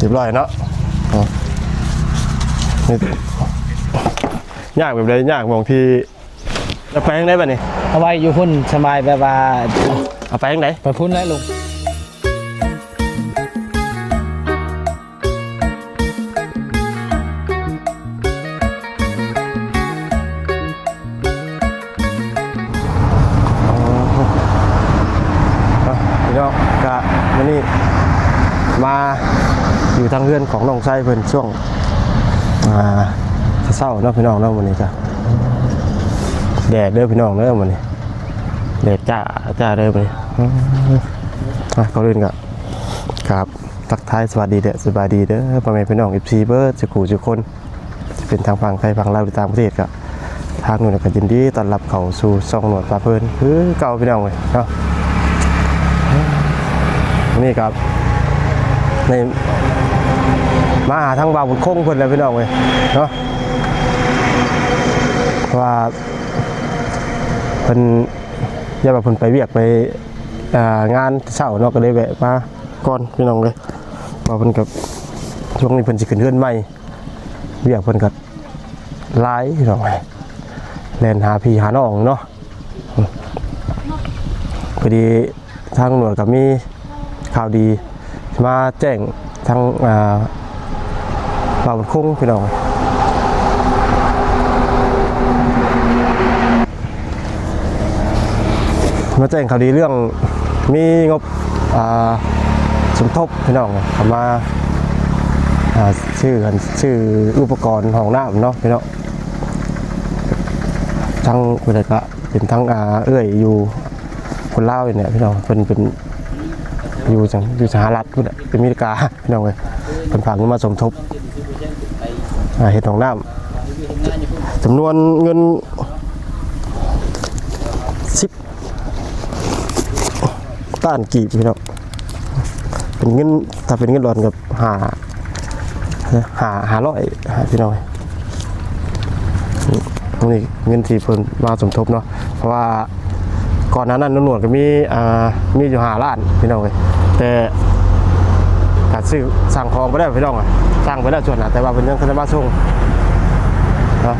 ຮຽບຮ້ອຍເນາະ. ອໍ ນີ້ ຍາກແບບໃດ? ຍາກໝ່ອງທີ່ ຈະໄປທາງໃດບັດນີ້? ເອົາໄວ້ຢູ່ພຸ້ນສະບາຍ ແບບວ່າ ເອົາໄປທາງໃດ? ໄປພຸ້ນແຫຼະລຸງ. ອໍ ເນາະ ພີ່ນ້ອງ ກະມື້ນີ້ມາຢູ່ທາງເຮືອນຂອງນ້ອງຊາຍເພິ່ນ ຊ່ວງ ອ່າ ເຊົ້າເນາະ ພີ່ນ້ອງເນາະ. ມື້ນີ້ກະແດດເດີພີ່ນ້ອງເດີ ມື້ນີ້ແດດຈ້າຈ້າເດີມື້ນີ້. ອືມ ອ່ະ ກ່ອນອື່ນກະ ຄັບ ທັກທາຍສະຫວັດດີເດີ ສະບາຍດີເດີ ພໍ່ແມ່ພີ່ນ້ອງ ເອັຟຊີ ເບິດສູ່ຜູ້ສູ່ຄົນ ຈະເປັນທາງຝັ່ງໄທ ຝັ່ງລາວ ຫຼື ຕ່າງປະເທດ ກະທາງໜ່ວຍກະຍິນດີຕ້ອນຮັບເຂົ້າສູ່ຊ່ອງໜ່ວຍພາເພີນຄືເກົ່າ ພີ່ນ້ອງເອີຍເນາະ. ມື້ນີ້ກະໄດ້ມາຫາທາງບ່າວບຸນຄົງເພິ່ນແຫຼະ ພີ່ນ້ອງເອີຍເນາະ ເພາະວ່າເພິ່ນ ຢ້ານວ່າເພິ່ນໄປວຽກໄປ ອ່າ ງານເຊົ້າເນາະ ກະເລີຍແວະມາກ່ອນ ພີ່ນ້ອງເອີຍ. ເພາະວ່າເພິ່ນກະ ຊ່ວງນີ້ເພິ່ນຊິຂຶ້ນເຮືອນໃໝ່ ວຽກເພິ່ນກະຫຼາຍ ພີ່ນ້ອງເອີຍ ແລ່ນຫາພີ່ຫານ້ອງເນາະ. ພໍດີທາງຕຳຫຼວດກະມີຂ່າວດີ ມາແຈ້ງທາງ ອ່າ ບ່າວບຸນຄົງ ພີ່ນ້ອງ ມາແຈ້ງຂ່າວດີເລື່ອງມີງົບ ອ່າ ສົມທົບ ພີ່ນ້ອງ ເຂົ້າມາ ອ່າ ຊື້ ຊື້ອຸປະກອນຫ້ອງນ້ຳເນາະ ພີ່ນ້ອງ. ທາງຜູ້ໃດກະ ເປັນທັງ ອ່າ ເອື້ອຍຢູ່ຄົນລາວນີ້ແຫຼະ ພີ່ນ້ອງ ເພິ່ນເປັນຢູ່ ຢູ່ສະຫະລັດພຸ້ນແຫຼະ ອາເມລິກາ ພີ່ນ້ອງເອີຍ. ເພິ່ນຝາກເງິນມາສົມທົບ ອ່າ ເຮັດຫ້ອງນ້ຳ ຈຳນວນເງິນສິບລ້ານກີບ ພີ່ນ້ອງ ເປັນເງິນ ຖ້າເປັນເງິນດອນກະ ຫ້າ ຫ້າ ຫ້າຮ້ອຍ ພີ່ນ້ອງເອີຍ. ນີ້ເງິນທີ່ເພິ່ນມາສົມທົບເນາະ ເພາະວ່າກ່ອນໜ້ານັ້ນ ລຸງໜວດກະມີ ອ່າ ມີຢູ່ຫ້າລ້ານ ພີ່ນ້ອງເອີຍ ແຕ່ກະຊື້ສັ່ງຂອງໄປແລ້ວ ພີ່ນ້ອງເອີຍ ສັ່ງໄປແລ້ວສ່ວນໜຶ່ງ ແຕ່ວ່າເພິ່ນຍັງບໍ່ທັນມາສົ່ງເນາະ.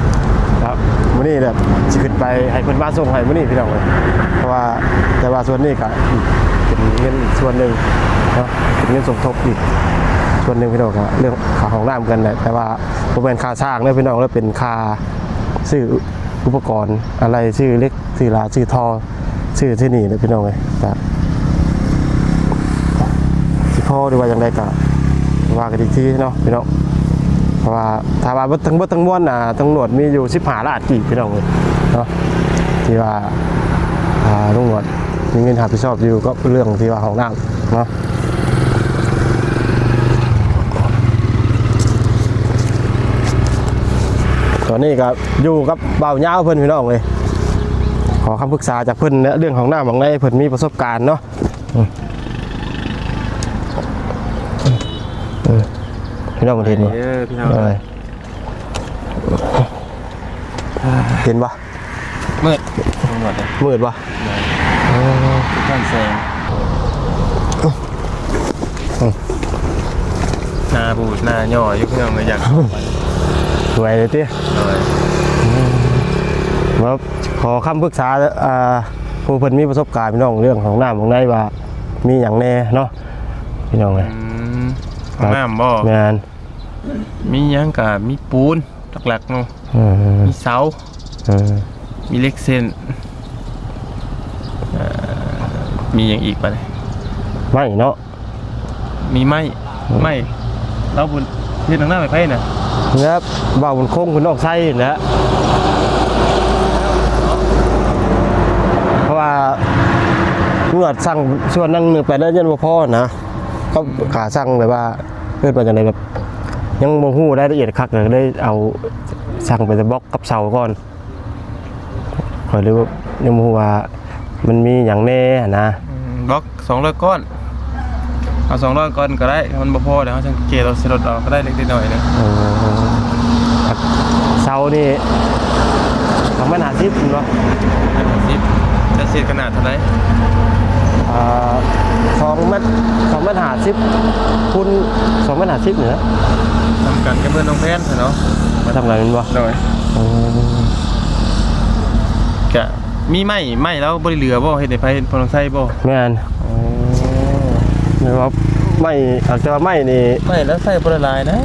ແລ້ວມື້ນີ້ແຫຼະຊິຂຶ້ນໄປໃຫ້ເພິ່ນມາສົ່ງໃຫ້ມື້ນີ້ ພີ່ນ້ອງເອີຍ ເພາະວ່າ ແຕ່ວ່າສ່ວນນີ້ກະອີກ ເປັນເງິນອີກສ່ວນໜຶ່ງເນາະ ເປັນເງິນສົມທົບອີກສ່ວນໜຶ່ງ ພີ່ນ້ອງ ກະເລື່ອງຄ່າຫ້ອງນ້ຳກັນແຫຼະ ແຕ່ວ່າ ບໍ່ແມ່ນຄ່າສ້າງເດີພີ່ນ້ອງເດີ ເປັນຄ່າຊື້ອຸປະກອນອາໄຫຼ່ ຊື້ເຫຼັກ ຊື້ລາ ຊື້ທໍ່ ຊື້ທີ່ນີ້ເດີພີ່ນ້ອງເອີຍ. ກະຊິພໍຫຼືວ່າຈັ່ງໃດກະວ່າກັນອີກທີເນາະພີ່ນ້ອງ ເພາະວ່າຖ້າວ່າເບິດທັງເບິດທັງມວນນະ ທາງຕຳຫຼວດມີຢູ່ສິບຫ້າລ້ານກີບພີ່ນ້ອງເອີຍເນາະ ທີ່ວ່າ ອ່າ ລຸງໜວດມີເງິນຮັບຜິດຊອບຢູ່ກັບເລື່ອງທີ່ວ່າຫ້ອງນ້ຳເນາະ. ຕອນນີ້ກະຢູ່ກັບບ່າວຍາວເພິ່ນພີ່ນ້ອງເອີຍ ຂໍຄຳປຶກສາຈາກເພິ່ນເລື່ອງຫ້ອງນ້ຳຫ້ອງໃນ ເພິ່ນມີປະສົບການເນາະ. ອືມ ເອີ ພີ່ນ້ອງເຫັນບໍ່? ເອີ ພີ່ນ້ອງ ເອີ ເຫັນບໍ່? ມືດ ມືດບໍ່? ເອີ ເອີ ທ່ານແສງ ອືມ ໜ້າບູດໜ້າຫຍໍ້ຢູ່ ພີ່ນ້ອງເອີຍ ຢາກສວຍເລີຍຕິ. ໂດຍ ອືມ ວ່າຂໍຄຳປຶກສາ ອ່າ ຜູ້ເພິ່ນມີປະສົບການ ພີ່ນ້ອງ ເລື່ອງຫ້ອງນ້ຳຫ້ອງໃນວ່າມີຫຍັງແດ່ເນາະ ພີ່ນ້ອງເອີຍ. ອືມ ຫ້ອງນ້ຳບໍ່? ແມ່ນ ມີຫຍັງກະມີປູນຫຼັກໆເນາະ ອືມ ມີເສົາ ອືມ ມີເຫຼັກເສັ້ນ ເອີ ມີຫຍັງອີກບາດນີ້? ໄມ້ເນາະ ມີໄມ້ ອືມ ໄມ້ ລາວເຮັດຫ້ອງນ້ຳໃຫ້ໃຜນະ? ແລ້ວບ່າວບຸນຄົງເພິ່ນອອກໃຊ້ຫັ້ນແຫຼະ ເພາະວ່າເມື່ອສັ່ງສ່ວນນັ້ນໄປແລ້ວຍັງບໍ່ພໍນະ ເຂົາກະສັ່ງແບບວ່າ ເອີ້ນວ່າຈັ່ງໃດ ແບບຍັງບໍ່ຮູ້ລາຍລະອຽດຄັກ ກະເລີຍເອົາສັ່ງໄປແຕ່ບລັອກກັບເສົາກ່ອນ ຂ້ອຍເລີຍຍັງບໍ່ຮູ້ວ່າມັນມີຫຍັງແດ່ຫັ້ນນະ. ອືມ ບລັອກສອງຮ້ອຍກ້ອນ ເອົາສອງຮ້ອຍກ້ອນກະໄດ້ ມັນບໍ່ພໍແລ້ວ ເຮົາຈັ່ງເກເອົາໃສ່ລົດເອົາກະໄດ້ເລັກໆນ້ອຍໆເດີ. ເອີ ເສົານີ້ປະມານຫ້າສິບແມ່ນບໍ່? ຫ້າສິບ ຈະເສດຂະໜາດເທົ່າໃດ? ອ່າ ສອງແມັດ ສອງແມັດຫ້າສິບ ຄູນສອງແມັດຫ້າສິບນີ້ແຫຼະ. ສ່ຳກັນກັບເຮືອນນ້ອງແພນເນາະ. ສ່ຳກັນແມ່ນບໍ່? ໂດຍ. ເອີ ກະມີໄມ້ ໄມ້ລາວບໍ່ໄດ້ເຫຼືອບໍ່? ເຮັດໃຫ້ໃຜ ເຮັດໃຫ້ພໍ່ນ້ອງໄຊບໍ່? ແມ່ນ. ໂອ້ ແມ່ນວ່າໄມ້ ອາດຈະວ່າໄມ້ນີ້ ໄມ້ລາວໃຊ້ບໍ່ໄດ້ຫຼາຍນະ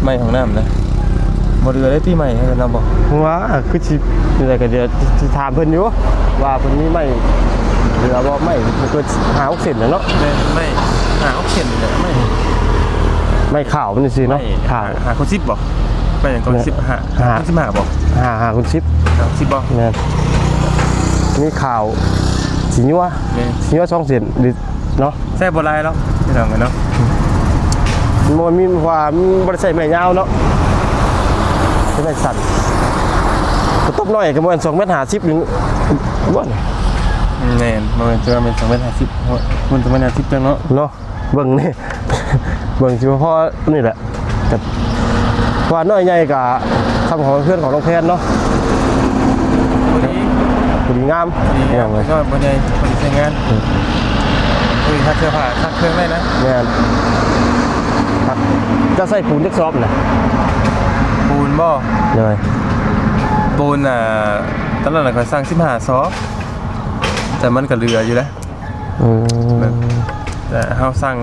ໄມ້ຫ້ອງນ້ຳນະ. ບໍ່ເຫຼືອເລີຍຕິໄມ້ໃຫ້ນຳບໍ່? ວ່າຄືຊິ ນີ້ແຫຼະ ກໍດຽວຊິຖາມເພິ່ນຢູ່ວ່າເພິ່ນມີໄມ້ເຫຼືອບໍ່? ໄມ້ເກີນຫ້າຫົກເຊັນນະເນາະ. ແມ່ນ ໄມ້ຫ້າຫົກເຊັນນີ້ແຫຼະ ໄມ້ ໄມ້ຂາວມັນຊື່ໆເນາະ. ໄມ້ຂາວ ຫ້າ ຫ້າຄູນສິບບໍ່? ໄມ້ຫຍັງກໍ ຫ້າ ສິບຫ້າ ຫ້າ ຄູນສິບຫ້າບໍ່? ຫ້າ ຫ້າຄູນສິບ ຫ້າຄູນສິບບໍ່? ແມ່ນ ມີຂາວ ສີຍົວ ແມ່ນ ສີຍົວສອງເສັ້ນ ຫຼື ເນາະ. ໃຊ້ບໍ່ຫຼາຍດອກພີ່ນ້ອງເອີຍເນາະ. ມັນບໍ່ມີ ເພາະວ່າມັນບໍ່ໄດ້ໃຊ້ໄມ້ຍາວເນາະ ເປັນໄມ້ສັ້ນ. ກະຕົບນ້ອຍກະບໍ່ແມ່ນສອງແມັດຫ້າສິບນີ້ບໍ່? ແມ່ນ ບໍ່ແມ່ນ ຈະວ່າແມ່ນສອງແມັດຫ້າສິບ ມັນສອງແມັດຫ້າສິບຈັ່ງເນາະ ເນາະ. ເບິ່ງນີ້ ເບິ່ງຊິພໍນີ້ແຫຼະ. ກະວ່ານ້ອຍໃຫຍ່ກະສ່ຳຂອງເຮືອນຂອງນ້ອງແພນເນາະ. ພໍດີ ພໍດີງາມ ພໍດີງາມ ນ້ອຍບໍ່ໃຫຍ່ ພໍດີໃຊ້ງານ. ອືມ ພໍດີຊັກເສື້ອຜ້າ ຊັກເຄື່ອງໄດ້ນະ. ແມ່ນ. ເຈົ້າໃຊ້ປູນຈັກສອບນະ? ປູນບໍ່? ໂດຍ. ປູນ ອ່າ ຕອນນັ້ນຂ້ອຍສັ່ງສິບຫ້າສອບ ແຕ່ມັນກະເຫຼືອຢູ່ເດ້. ອືມ ແຕ່ເຮົາສັ່ງ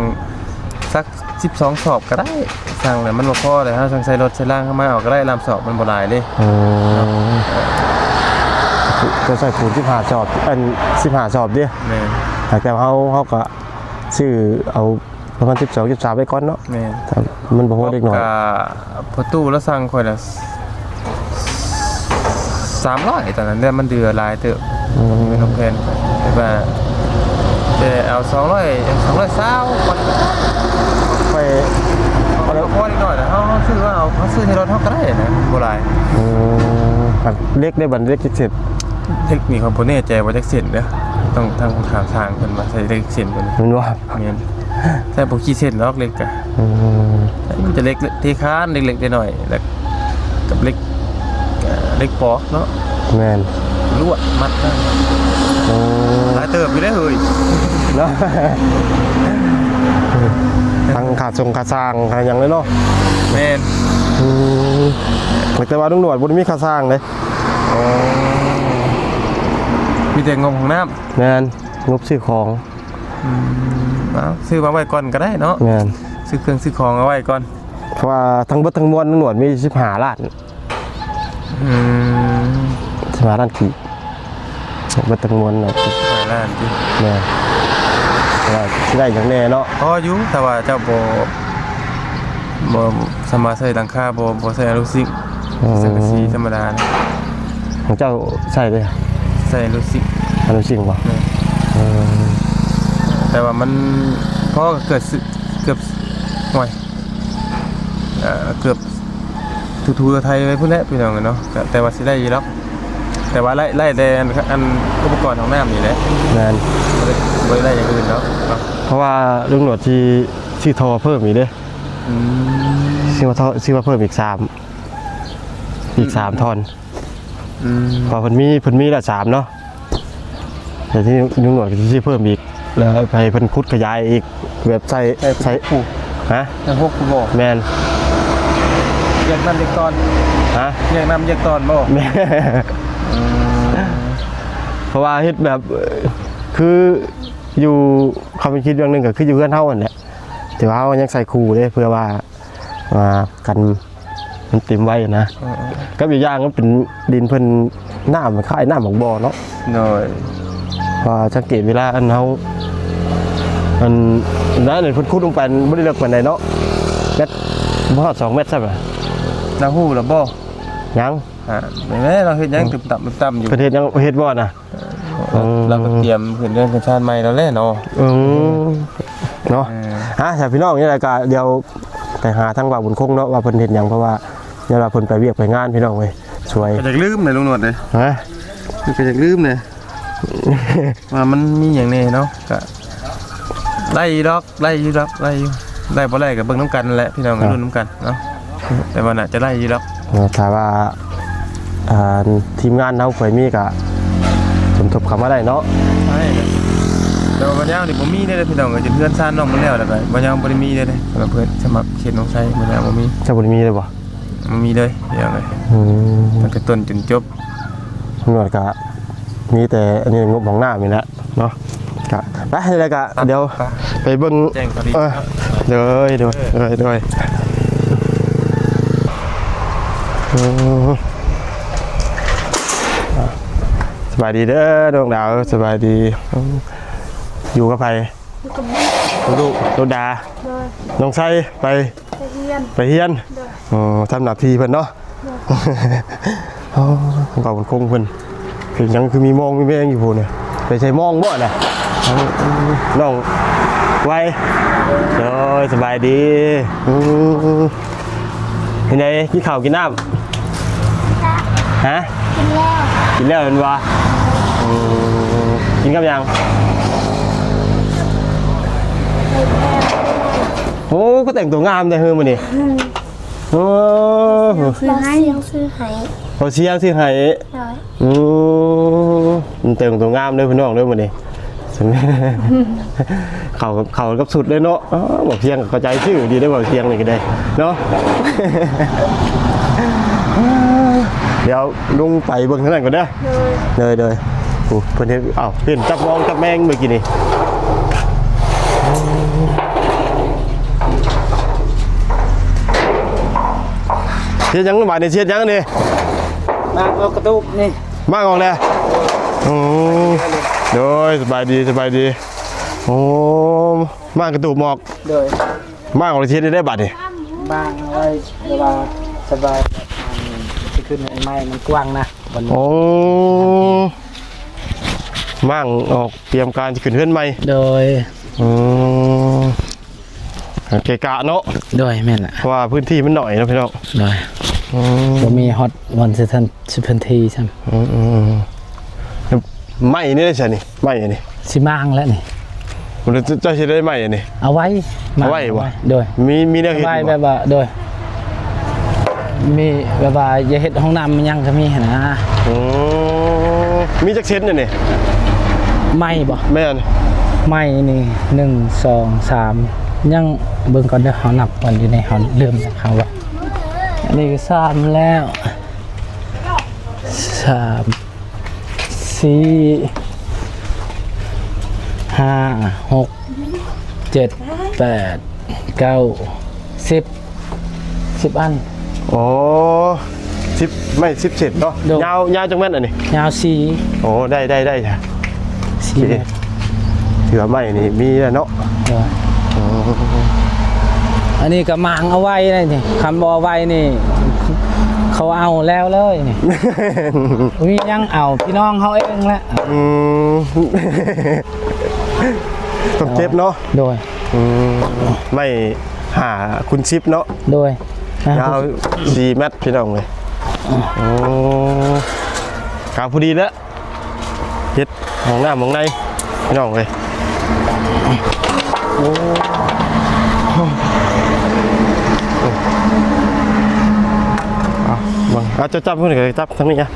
ສັກສິບສອງສອບກໍໄດ້ ສັ່ງແລ້ວມັນບໍ່ພໍເດ້ ເຮົາສັ່ງໃສ່ລົດໃສ່ລາງເຮົາມາເອົາກໍໄດ້ ລາມສອບມັນບໍ່ຫຼາຍເດ້. ອໍ ເຈົ້າໃສ່ປູນສິບຫ້າສອບ ອັນ ສິບຫ້າສອບເດ້. ແມ່ນ. ແຕ່ເຮົາ ເຮົາກໍຊື້ເອົາປະມານສິບສອງ ສິບສາມໄວ້ກ່ອນເນາະ. ແມ່ນ. ມັນບໍ່ພໍເດັກນ້ອຍ. ກໍພໍ່ຕູ້ລາວສັ່ງຂ້ອຍນະ ສາມຮ້ອຍ ຕອນນັ້ນແຫຼະ ມັນເດືອຫຼາຍເຕີບ. ອືມ ເປັນຂອງແພນ ແບບວ່າ ແຕ່ເອົາສອງຮ້ອຍ ສອງຮ້ອຍຊາວກ່ອນ. ຂ້ອຍ ມັນກໍພໍເດັກນ້ອຍນະ ເຮົາ ເຮົາຊື້ວ່າເຮົາ ເຮົາຊື້ໃຫ້ລົດເຮົາກໍໄດ້ນະ ບໍ່ຫຼາຍ. ອືມ ເຫຼັກເດ້ ບັດເຫຼັກຈັກເສັ້ນ? ເຫຼັກນີ້ຂ້ອຍບໍ່ແນ່ໃຈວ່າຈັກເສັ້ນເດີ ຕ້ອງ ຕ້ອງຖາມຊ່າງເພິ່ນວ່າໃສ່ເຫຼັກເສັ້ນເພິ່ນ ແມ່ນບໍ່? ແມ່ນ. ໃສ່ບໍ່ກີ່ເສັ້ນດອກເຫຼັກກະ. ອືມ ມີແຕ່ເຫຼັກເທຄານເລັກໆນ້ອຍໆ ແລ້ວກັບເຫຼັກ ເອີ ເຫຼັກປອກເນາະ. ແມ່ນ. ລວດມັດນະ. ໂອ້ ຫຼາຍເຕີບຢູ່ເດ້ເຮີ້ຍເນາະ. ທັງຄ່າສົ່ງຄ່າຊ່າງຄ່າຫຍັງເລີຍເນາະ. ແມ່ນ. ອືມ ແຕ່ວ່າລຸງໜວດບໍ່ໄດ້ມີຄ່າຊ່າງເດ້. ໂອ້ ມີແຕ່ງົບຫ້ອງນ້ຳ. ແມ່ນ. ງົບຊື້ຂອງ. ອືມ ເອົາ ຊື້ມາໄວ້ກ່ອນກໍໄດ້ເນາະ. ແມ່ນ. ຊື້ເຄື່ອງຊື້ຂອງເອົາໄວ້ກ່ອນ ເພາະວ່າທັງເບິດທັງມວນລຸງໜວດມີສິບຫ້າລ້ານ. ອືມ ສິບຫ້າລ້ານກີບ ເບິດທັງມວນນະ. ສິບຫ້າລ້ານຕິ? ແມ່ນ. ວ່າຊິໄດ້ຫຍັງແດ່ເນາະ? ພໍຢູ່ ຖ້າວ່າເຈົ້າບໍ່ ບໍ່ສາມາດໃຊ້ຫຼັງຄາ ບໍ່ ບໍ່ໃຊ້ອາລູຊິງ ອືມ ສັງກະສີທຳມະດານະ. ຂອງເຈົ້າໃຊ້ເດ້? ໃຊ້ອາລູຊິງ. ອາລູຊິງບໍ່? ແມ່ນ. ເອີ ແຕ່ວ່າມັນພໍເກືອບ ເກືອບ ໂອ້ຍ ເອີ ເກືອບ ຖືໆໄທໄປພຸ້ນແຫຼະພີ່ນ້ອງເອີຍເນາະ. ກະແຕ່ວ່າຊິໄດ້ຢູ່ດອກ ແຕ່ວ່າໄລ່ ໄລ່ແຕ່ອັນ ອັນອຸປະກອນຫ້ອງນ້ຳນີ້ແຫຼະ. ແມ່ນ. ບໍ່ໄດ້ ບໍ່ໄດ້ໄລ່ຢ່າງອື່ນດອກເນາະ ເພາະວ່າລຸງໜວດຊິ ຊິທໍ່ເພີ່ມອີກເດ້. ອືມ ຊິວ່າທໍ່ ຊິວ່າເພີ່ມອີກສາມ ອີກສາມທ່ອນ. ອືມ ເພາະເພິ່ນມີ ເພິ່ນມີແລ້ວສາມເນາະ ແຕ່ທີ່ລຸງໜວດກໍຊິເພີ່ມອີກ ແລ້ວໃຫ້ເພິ່ນຂຸດຂະຫຍາຍອີກ ແບບໃສ່ ໃສ່ ໃສ່ ຫະ? ໃສ່ຫົກພຸ້ນບໍ່? ແມ່ນ. ແຍກນ້ຳແຍກຕອນ? ຫະ? ແຍກນ້ຳແຍກຕອນບໍ່? ແມ່ນ. ອືມ ເພາະວ່າເຮັດແບບ ຄືຢູ່ ຄວາມຄິດຢ່າງໜຶ່ງກໍຄືຢູ່ເຮືອນເຮົາຫັ້ນແຫຼະ ແຕ່ວ່າເຮົາຍັງໃສ່ຄູ່ເດ້ ເພື່ອວ່າ ອ່າ ກັນມັນເຕັມໄວ້ນະ. ເອີໆ ກັບອີກຢ່າງມັນເປັນດິນເພິ່ນ ນ້ຳມັນຄ້າຍນ້ຳໝາກບໍ່ເນາະ. ໂດຍ. ວ່າສັງເກດເວລາອັນເຮົາ ອັນນັ້ນເພິ່ນຂຸດລົງໄປບໍ່ໄດ້ເລິກປານໃດເນາະ ແມັດ ບໍ່ຮອດສອງແມັດຊ້ຳນະ. ລາວຮູ້ລະບໍ່? ຍັງ. ອ່າ ແມ່ນແຫຼະ ລາວເຮັດຫຍັງ ອືມ ຕຶມຕ່ຳຕຶມຕ່ຳຢູ່. ເພິ່ນເຮັດຫຍັງ ເຮັດບໍ່ນະ? ເອີ ລາວກໍຕຽມຂຶ້ນເຮືອນຂຶ້ນຊານໃໝ່ແລ້ວແຫຼະເນາະ. ອືມ ເນາະ. ເອີ ອ່າ ຖ້າພີ່ນ້ອງນີ້ແຫຼະ ກໍດຽວໄປຫາທາງບ່າວບຸນຄົງເນາະ ວ່າເພິ່ນເຮັດຫຍັງ ເພາະວ່າຍ້ອນວ່າເພິ່ນໄປວຽກໄປງານ ພີ່ນ້ອງເອີຍ ສວຍ. ກໍຢາກລືມເດ້ລຸງໜວດເດ້. ຫະ? ກໍຢາກລືມເດ້ ວ່າມັນມີຫຍັງແດ່ເນາະ. ກໍໄດ້ຢູ່ດອກ ໄດ້ຢູ່ດອກ ໄດ້ຢູ່ ໄດ້ບໍ່ໄດ້ກໍເບິ່ງນຳກັນນັ້ນແຫຼະ ພີ່ນ້ອງ ເອີຍ ລຸ້ນນຳກັນເນາະ. ແຕ່ວ່າໜ້າຈະໄດ້ຢູ່ດອກເນາະ ຖ້າວ່າ ອ່າ ທີມງານເຮົາເຜີຍມີກະສົມທົບເຂົ້າມາໄດ້ເນາະ. ໄດ້ແຫຼະ. ແຕ່ວ່າບໍ່ຍາວນີ້ບໍ່ມີເດ້ພີ່ນ້ອງເອີຍ ຈົນເຮືອນຊານນ້ອງໝົດແລ້ວ ແລ້ວກໍບໍ່ຍາວບໍ່ໄດ້ມີເດ້ ສຳລັບເພິ່ນ ສຳລັບເຂດໜອງໄຊບໍ່ຍາວບໍ່ມີ ເຈົ້າບໍ່ໄດ້ມີເລີຍບໍ່? ບໍ່ມີເລີຍພີ່ນ້ອງເອີຍ ອືມ ຕັ້ງແຕ່ຕົ້ນຈົນຈົບ ຕຳຫຼວດກະມີແຕ່ອັນນີ້ ງົບຫ້ອງນ້ຳນີ້ແຫຼະເນາະ ກະໄປ ແລ້ວກະດຽວໄປເບິ່ງ ແຈ້ງຂ່າວດີ ເອີ ໂດຍ ໂດຍ ເອີ ໂດຍ ໂດຍ ອືມ ສະບາຍດີເດີນ້ອງດາວ ສະບາຍດີ ຢູ່ກັບໃຜ? ຢູ່ກັບລູກ ກັບລູກ ໂດຍ ນ້ອງໄຊໄປ ໄປຮຽນ ໄປຮຽນ ໂດຍ ອໍ ທຳໜ້າທີ່ເພິ່ນເນາະ ໂດຍ ອໍ ເຂົາເພິ່ນຄົງເພິ່ນ ເປັນຫຍັງຄືມີມອງມີແມງຢູ່ພຸ້ນນະ ໄປໃສ່ມອງບໍ່ນະ ນ້ອງໄວ ໂດຍ ສະບາຍດີ ອືມ ເປັນໃດ ກິນເຂົ້າກິນນ້ຳ? ຮະ? ກິນແລ້ວ ກິນແລ້ວແມ່ນບໍ່? ອືມ ກິນກັບຫຍັງ? ໂອ້ ກໍແຕ່ງຕົວງາມແທ້ເຮີມື້ນີ້ ອືມ ໂອ້ ຊື້ໃຫ້ ບໍ່ເຊຍຊື້ໃຫ້ ໂດຍ ອືມ ມັນແຕ່ງຕົວງາມເດີພີ່ນ້ອງເດີມື້ນີ້ ເຂົ້າ ເຂົ້າກັບຊຸດເລີຍເນາະ ເອີ ບໍ່ເຊຍກໍເຂົ້າໃຈຊື່ດີເດີ ບໍ່ເຊຍນີ້ກໍໄດ້ເນາະ ດຽວລົງໄປເບິ່ງທາງນັ້ນກ່ອນເດີ ໂດຍ ໂດຍ ໂດຍ ໂອ້ ເພິ່ນເຮັດ ອ້າວ ເຫັນຈັບມອງຈັບແມງເມື່ອກີ້ນີ້ ເຮັດຫຍັງບາດນີ້ ຊິເຮັດຫຍັງນີ້? ມາເອົາກະຕູບນີ້ ມາອອກແລ້ວ ອືມ ໂດຍ ສະບາຍດີ ສະບາຍດີ ໂອ້ ມາກະຕູບອອກ ໂດຍ ມາອອກແລ້ວຊິເຮັດໄດ້ບາດນີ້ ມາເອົາໄວ້ ເວລາສະບາຍ ຊິຂຶ້ນໃໝ່ ມັນກວ້າງນະ ໂອ້ ມາອອກ ຕຽມການຊິຂຶ້ນເຮືອນໃໝ່ ໂດຍ ອືມ ເກະກະເນາະ ໂດຍ ແມ່ນລະ ເພາະວ່າພື້ນທີ່ມັນໜ້ອຍເນາະພີ່ນ້ອງ ໂດຍ ອືມ ບໍ່ມີຮອດບ່ອນຊິເທິນ ຊິເພິ່ນທີ່ຊ້ຳ ອືມໆໆ ໄມ້ນີ້ໄດ້ຊະນີ້ ໄມ້ອັນນີ້ ຊິມ້າງແລ້ວນີ້ ເຈົ້າຊິໄດ້ໄມ້ອັນນີ້ ເອົາໄວ້ ເອົາໄວ້ບໍ່ ໂດຍ ມີ ມີແນວເຮັດ ໄວ້ແບບວ່າ ໂດຍ ມີແບບວ່າຢ່າເຮັດຫ້ອງນ້ຳຫຍັງກໍມີຫັ້ນນະ ອືມ ມີຈັກເຊັນອັນນີ້ ໄມ້ບໍ່ ແມ່ນ ໄມ້ນີ້ ໜຶ່ງ ສອງ ສາມ ຍັງ ເບິ່ງກ່ອນເດີ ເຮົານັບກ່ອນ ຢູ່ໃນເຮົາລືມເຮົາວ່າ ອັນນີ້ກໍສາມແລ້ວ ສາມ ສີ່ ຫ້າ ຫົກ ເຈັດ ແປດ ເກົ້າ ສິບ ສິບອັນ ອໍ ສິບ ໄມ້ສິບເຊັນເນາະ ໂດຍ ຍາວ ຍາວຈັກແມັດອັນນີ້ ຍາວສີ່ ໂອ້ ໄດ້ ໄດ້ ໄດ້ ສີ່ແມັດ ຖືວ່າໄມ້ນີ້ມີແລ້ວເນາະ ໂດຍ ອໍ ອັນນີ້ກໍໝາງເອົາໄວ້ໄດ໋ນີ້ ຄັນບໍ່ເອົາໄວ້ນີ້ ເຂົາເອົາແລ້ວເລີຍນີ້ ມີຫຍັງເອົາ ພີ່ນ້ອງເຮົາເອງແຫຼະ ອືມ ຕ້ອງເກັບເນາະ ໂດຍ ອືມ ໄມ້ຫ້າຄູນສິບເນາະ ໂດຍ ຍາວສີ່ແມັດ ພີ່ນ້ອງເອີຍ ໂອ້ ກະພໍດີແລ້ວ ເຮັດຫ້ອງນ້ຳຫ້ອງໃນ ພີ່ນ້ອງເອີຍ ໂອ້ ເອົາ ເບິ່ງ ເອົາ ເຈົ້າຈັບພຸ້ນ ຈັບທາງນີ້ອະ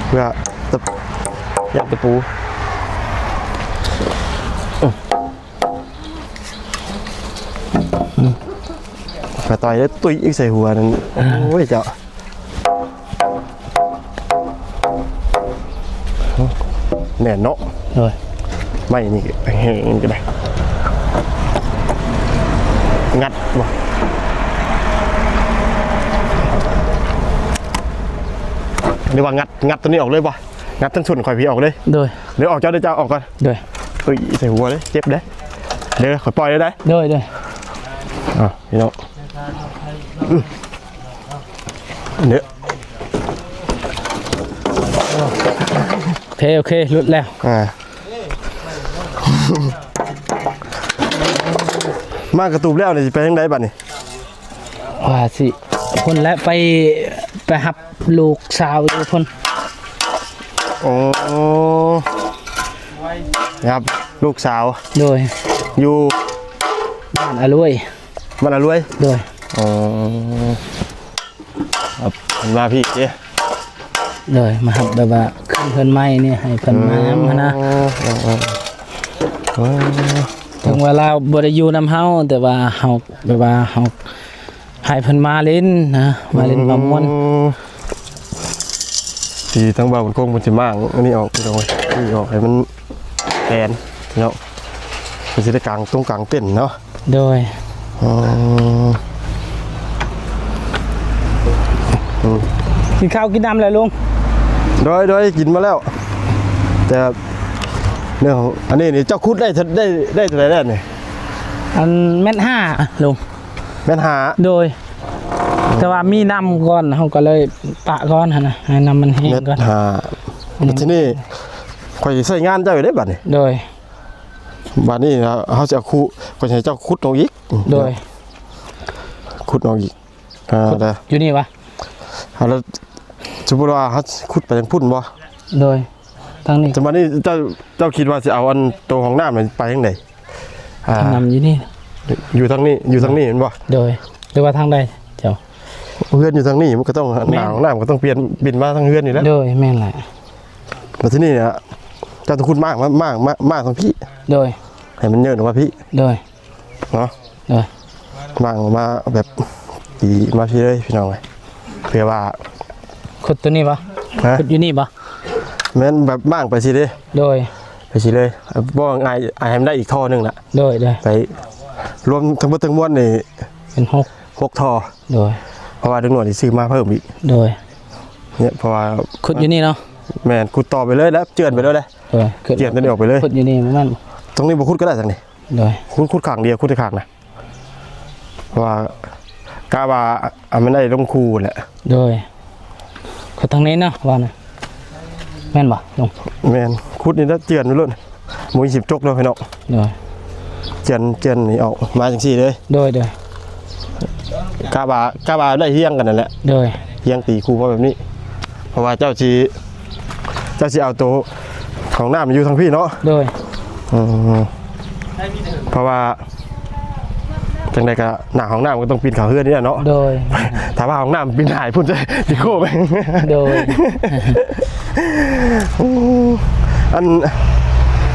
ເພື່ອ ຢ້ານຕະປູ ກະຕ່ອຍເດີ ຕຸ້ຍອີກໃສ່ຫົວນັ້ນ ໂອ້ຍ ເຈົ້າ ແໜ້ນເນາະ ໂດຍ ໄມ້ນີ້ແຮງນີ້ກໍໄດ້ ງັດບໍ່ ຫຼືວ່າງັດ ງັດຕົວນີ້ອອກເລີຍບໍ່? ງັດທັງສົ້ນຂ້ອຍພີ້ອອກເລີຍ ໂດຍ ເດີ ອອກເຈົ້າເດີ ເຈົ້າອອກກ່ອນ ໂດຍ ເອີຍ ໃສ່ຫົວເດ້ ເຈັບເດ້ ເດີ ຂ້ອຍປ່ອຍເລີຍໄດ໋ ໂດຍ ໂດຍ ອ່າ ພີ່ນ້ອງ ເດີ ໂອເຄ ໂອເຄ ຫຼຸດແລ້ວ ອ່າ ມາກະຕູບແລ້ວນີ້ ຊິໄປທາງໃດບາດນີ້? ວ່າຊິພຸ້ນແຫຼະ ໄປ ໄປຮັບລູກສາວຢູ່ພຸ້ນ ໂອ້ ໄປຮັບລູກສາວ ໂດຍ ຢູ່ບ້ານອາລວຍ ບ້ານອາລວຍ ໂດຍ ອໍ ເພິ່ນມາພີ້ເດ້ ໂດຍ ມາຮັບແບບວ່າຂຶ້ນເຮືອນໃໝ່ນີ້ ໃຫ້ເພິ່ນມານຳຫັ້ນນະ ອືມ ເອີ ເອີ ເຖິງວ່າລາວບໍ່ໄດ້ຢູ່ນຳເຮົາ ແຕ່ວ່າເຮົາ ແບບວ່າເຮົາໃຫ້ເພິ່ນມາຫຼິ້ນນະ ມາຫຼິ້ນມາມ່ວນ. ອືມ ທີ່ທາງບ່າວບຸນຄົງເພິ່ນຊິມ້າງອັນນີ້ອອກ ພີ່ນ້ອງເອີຍ ນີ້ອອກໃຫ້ມັນແປນເນາະ ເພິ່ນຊິໄດ້ກາງຕົງກາງເຕັນເນາະ. ໂດຍ ອໍ ອືມ ກິນເຂົ້າກິນນ້ຳແລ້ວລຸງ? ໂດຍ ໂດຍ ກິນມາແລ້ວ ແຕ່ເລື່ອງ ອັນນີ້ນີ້ເຈົ້າຂຸດໄດ້ ໄດ້ ໄດ້ເທົ່າໃດແລ້ວນີ້? ອັນແມັດຫ້າລຸງ. ແມັດຫ້າ ໂດຍ ແຕ່ວ່າມີນ້ຳກ່ອນ ເຮົາກໍເລີຍປະກ່ອນຫັ້ນນະ ໃຫ້ນ້ຳມັນແຫ້ງກ່ອນ. ແມັດຫ້າ ບັດທີນີ້ຂ້ອຍຊິໃຊ້ງານເຈົ້າຢູ່ເດ້ບັດນີ້. ໂດຍ ບັດນີ້ເຮົາຊິເອົາຂຸ ຂ້ອຍຊິໃຫ້ເຈົ້າຂຸດອອກອີກ. ໂດຍ ຂຸດອອກອີກ. ອ່າ ຂຸດ ແລ້ວຢູ່ນີ້ຫວາ? ເອົາ ແລ້ວສົມມຸດວ່າເຮົາຂຸດໄປທາງພຸ້ນບໍ່? ໂດຍ ທາງນີ້. ແຕ່ບັດນີ້ເຈົ້າ ເຈົ້າຄິດວ່າຊິເອົາອັນໂຕຫ້ອງນ້ຳໄປທາງໃດ? ອ່າ ຫ້ອງນ້ຳຢູ່ນີ້ ຢູ່ທາງນີ້ ຢູ່ທາງນີ້ແມ່ນບໍ່? ໂດຍ ຫຼືວ່າທາງໃດເຈົ້າ? ເຮືອນຢູ່ທາງນີ້ ມັນກໍຕ້ອງ ແມ່ນ ໜ້າຫ້ອງນ້ຳກໍຕ້ອງປ່ຽນ ປິ່ນມາທາງເຮືອນນີ້ແຫຼະ. ໂດຍ ແມ່ນແຫຼະ. ແລ້ວທີນີ້ນະ ເຈົ້າຕ້ອງຂຸດມ້າງ ມ້າງ ມ້າງ ມ້າງທາງພີ້. ໂດຍ ໃຫ້ມັນເຍີນອອກມາພີ້. ໂດຍ ເນາະ. ໂດຍ ມ້າງມາແບບຕີມາພີ້ເລີຍ ພີ່ນ້ອງເອີຍ ເພື່ອວ່າ ຂຸດຕົວນີ້ບໍ່? ຮະ? ຂຸດຢູ່ນີ້ບໍ່? ແມ່ນ ແບບມ້າງໄປຊີ້ເດ້. ໂດຍ ໄປຊີ້ເລີຍ ບໍ່ ອ້າຍ ອ້າຍໃຫ້ມັນໄດ້ອີກທໍ່ໜຶ່ງລະ. ໂດຍ ໂດຍ ໄປລວມທັງໝົດທັງມວນນີ້ເປັນຫົກ ຫົກທໍ່. ໂດຍ ເພາະວ່າເດັກນ້ອຍຊິຊື້ມາເພີ່ມອີກ. ໂດຍ ເພາະວ່າຂຸດຢູ່ນີ້ເນາະ. ແມ່ນ ຂຸດຕໍ່ໄປເລີຍແລ້ວ ເຈື່ອນໄປເລີຍແຫຼະ. ໂດຍ ເຈື່ອນຕົວນີ້ອອກໄປເລີຍ. ຂຸດຢູ່ນີ້ແມ່ນ ຕົງນີ້ບໍ່ຂຸດກໍໄດ້ ຕົງນີ້. ໂດຍ ຂຸດ ຂຸດຂ້າງດຽວ ຂຸດແຕ່ຂ້າງນະ ເພາະວ່າກະວ່າເອົາມັນໄດ້ລົງຄູແຫຼະ. ໂດຍ ຂຸດທາງນີ້ເນາະ ວ່ານະ ແມ່ນບໍ່ລຸງ? ແມ່ນ ຂຸດນີ້ລະ ເຈື່ອນໄປໂລດ ບໍ່ມີຊິບຈົກເນາະ ພີ່ນ້ອງ. ໂດຍ ເຈື່ອນ ເຈື່ອນນີ້ອອກມາຈັ່ງຊີ້ເລີຍ. ໂດຍ ໂດຍ ກະວ່າ ກະວ່າໄດ້ຮຽງກັນນັ້ນແຫຼະ. ໂດຍ ຮຽງຕີຄູ່ມາແບບນີ້ ເພາະວ່າເຈົ້າຊິ ເຈົ້າຊິເອົາໂຕຫ້ອງນ້ຳຢູ່ທາງພີ້ເນາະ. ໂດຍ ອືມ ເພາະວ່າຈັ່ງໃດກໍໜ້າຫ້ອງນ້ຳກໍຕ້ອງປິ່ນເຂົ້າເຮືອນນີ້ແຫຼະເນາະ. ໂດຍ ຖ້າວ່າຫ້ອງນ້ຳປິ່ນຫາຍພຸ້ນ ຈະຊິໂຄ້ງ. ໂດຍ ອັນ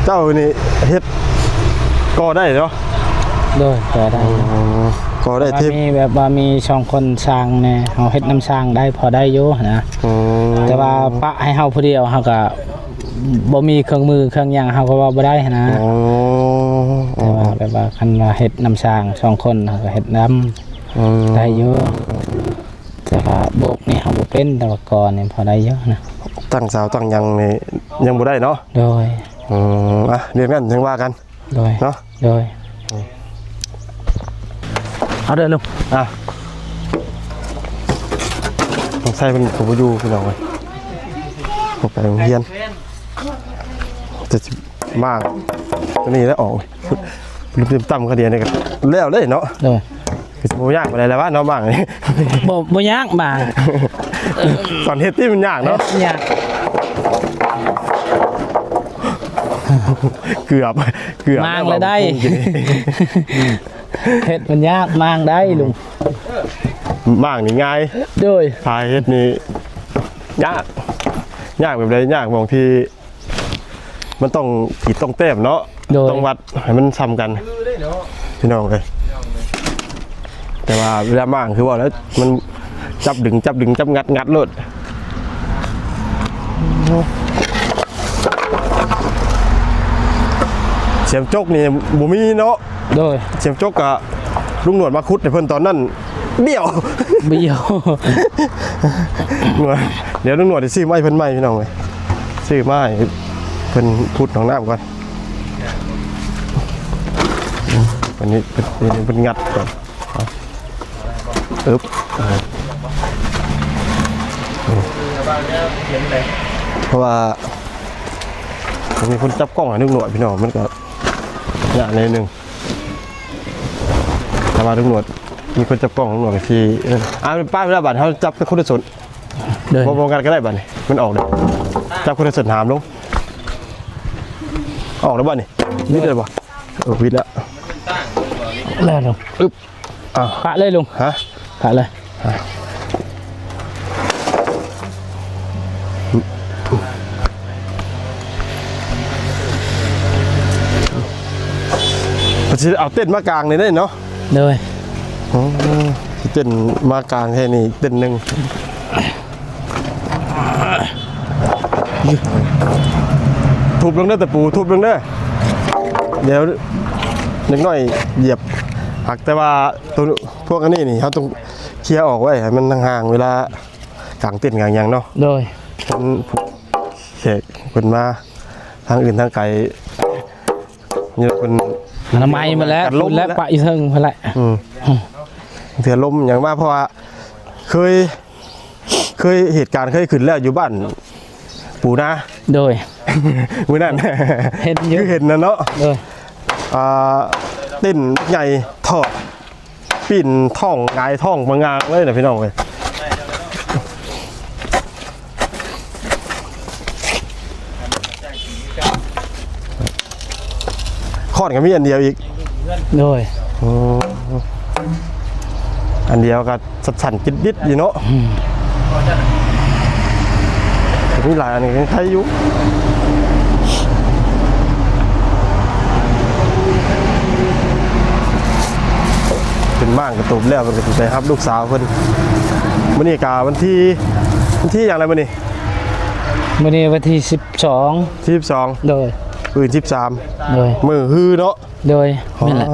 ເຈົ້ານີ້ເຮັດກໍໄດ້ເນາະ. ໂດຍ ກໍໄດ້ ອໍ ກໍໄດ້ ແຕ່ວ່າມີແບບວ່າມີສອງຄົນຊ່າງແດ່ ເຮົາເຮັດນຳຊ່າງໄດ້ ພໍໄດ້ຢູ່ນະ. ອໍ ແຕ່ວ່າປະໃຫ້ເຮົາຜູ້ດຽວ ເຮົາກໍບໍ່ມີເຄື່ອງມືເຄື່ອງຫຍັງ ເຮົາກໍເວົ້າບໍ່ໄດ້ນະ. ອໍ ແຕ່ວ່າແບບວ່າຄັນວ່າເຮັດນຳຊ່າງສອງຄົນ ເຮົາກໍເຮັດນຳ ອໍ ໄດ້ຢູ່. ແຕ່ວ່າໂບກນີ້ເຮົາບໍ່ເປັນ ແຕ່ວ່າກໍນີ້ພໍໄດ້ຢູ່ນະ. ຕັ້ງເສົາຕັ້ງຫຍັງນີ້ຍັງບໍ່ໄດ້ເນາະ. ໂດຍ ອໍ ອ່ະ ເລື່ອງນັ້ນຈັ່ງວ່າກັນ. ໂດຍ ເນາະ. ໂດຍ ອືມ ເອົາເດີລຸງ. ອ່ະ ນ້ອງໄຊເພິ່ນກໍບໍ່ຢູ່ ພີ່ນ້ອງເອີຍ ໄປໂຮງຮຽນ ແຕ່ຊິມາຕົວນີ້ແຫຼະອອກ ລືມໆ ຕຳກະດຽວນີ້ກໍແລ້ວເດ້ເນາະ. ໂດຍ ຄືຊິບໍ່ຍາກປານໃດແລ້ວວະເນາະ ໝາກນີ້. ບໍ່ ບໍ່ຍາກໝາກ ຕອນເຮັດທີ່ມັນຍາກເນາະ. ຍາກ ເກືອບ ເກືອບ ໝາກແລ້ວໄດ້ ເຮັດມັນຍາກ ໝາກໄດ້ລຸງ. ໝາກນີ້ງ່າຍ. ໂດຍ ຖ້າເຮັດນີ້ຍາກ ຍາກແບບໃດ? ຍາກໝ່ອງທີ່ ມັນຕ້ອງຂີດຕ້ອງແຕ້ມເນາະ. ໂດຍ ຕ້ອງວັດໃຫ້ມັນຊ່ຳກັນ ພີ່ນ້ອງເອີຍ. ແຕ່ວ່າເວລາມ້າງຄືວ່າແລ້ວ ມັນຈັບດຶງ ຈັບດຶງ ຈັບງັດ ງັດໂລດ. ສຽມຈົກນີ້ບໍ່ມີເນາະ. ໂດຍ ສຽມຈົກກະລຸງໜວດມາຂຸດໃຫ້ເພິ່ນຕອນນັ້ນ ບ້ຽວ ບ້ຽວ. ດຽວລຸງໜວດຊິຊື້ມາໃຫ້ເພິ່ນໃໝ່ ພີ່ນ້ອງເອີຍ ຊື້ມາໃຫ້ເພິ່ນຂຸດຫ້ອງນ້ຳກ່ອນ. ອັນນີ້ເພິ່ນ ເພິ່ນ ເພິ່ນງັດກ່ອນ ອຶບ ເພາະວ່າມັນມີຄົນຈັບກ້ອງໃຫ້ລຸງໜວດ ພີ່ນ້ອງ ມັນກໍຍາກໜ້ອຍໜຶ່ງ. ຖ້າວ່າຕຳຫຼວດມີຄົນຈັບກ້ອງ ຕຳຫຼວດກໍຊິ ເອີ ອ່າ ປ້າເວລາບາດເຮົາຈັບເປັນຄົນລະສົນ. ໂດຍ ບໍ່ ບໍ່ງັດກໍໄດ້ບາດນີ້ ມັນອອກແລ້ວ. ຈັບຄົນລະສົນຫາມລົງ. ອອກແລ້ວບາດນີ້ ວິດແລ້ວບໍ່? ເອີ ວິດແລ້ວ. ແລ້ວເນາະ. ອຶບ ອ່າ ປະເລີຍລຸງ. ຮະ? ອ່າ. ຊິເອົາເຕັນມາກາງນີ້ໄດ້ເນາະ. ໂດຍ. ອືມ ຊິເຕັນມາກາງແທ້ນີ້ເຕັນໜຶ່ງ. ທຸບລົງເດີຕະປູ ທຸບລົງເດີ. ດຽວເດັກນ້ອຍຢຽບ. ຫາກແຕ່ວ່າໂຕ ພວກອັນນີ້ນີ້ ເຮົາຕ້ອງເຄຍອອກໄວ້ໃຫ້ມັນຫ່າງໆ ເວລາກາງເຕັນກາງຫຍັງເນາະ. ໂດຍ. ເພິ່ນ ແຂກເພິ່ນມາທາງອື່ນທາງໄກ ນີ້ເພິ່ນອະນາໄມໝົດແລ້ວ ກັນລົມ ແລ້ວ ແລ້ວ ປະຢູ່ເທິງພຸ້ນແຫຼະ. ອືມ ເທື່ອລົມຫຍັງມາ ເພາະວ່າເຄີຍ ເຄີຍເຫດການເຄີຍຂຶ້ນແລ້ວຢູ່ບ້ານປູນາ. ໂດຍ. ມື້ນັ້ນເຫັນຢູ່ ຄືເຫັນນະເນາະ. ໂດຍ. ອ່າ ເຕັນໃຫຍ່ຖອດ ປີ້ນທ້ອງຫງາຍທ້ອງມາງາງເລີຍນະພີ່ນ້ອງເອີຍ. ຄ້ອນກໍມີອັນດຽວອີກ. ໂດຍ. ອືມ ອັນດຽວກໍສັ່ນໆ ຈິດໆ ຢູ່ເນາະ. ອືມ ມີຫຼາຍອັນກໍຍັງໄຄຢູ່. ເປັນໝ້າງກະຕຸບແລ້ວ ເພິ່ນກໍຊິໄປຮັບລູກສາວເພິ່ນ. ມື້ນີ້ກະວັນທີ ວັນທີຫຍັງລະມື້ນີ້? ມື້ນີ້ວັນທີສິບສອງ. ສິບສອງ. ໂດຍ. ມື້ອື່ນສິບສາມ. ໂດຍ. ມື້ຮືເນາະ. ໂດຍ. ອໍ ແມ່ນແຫຼະ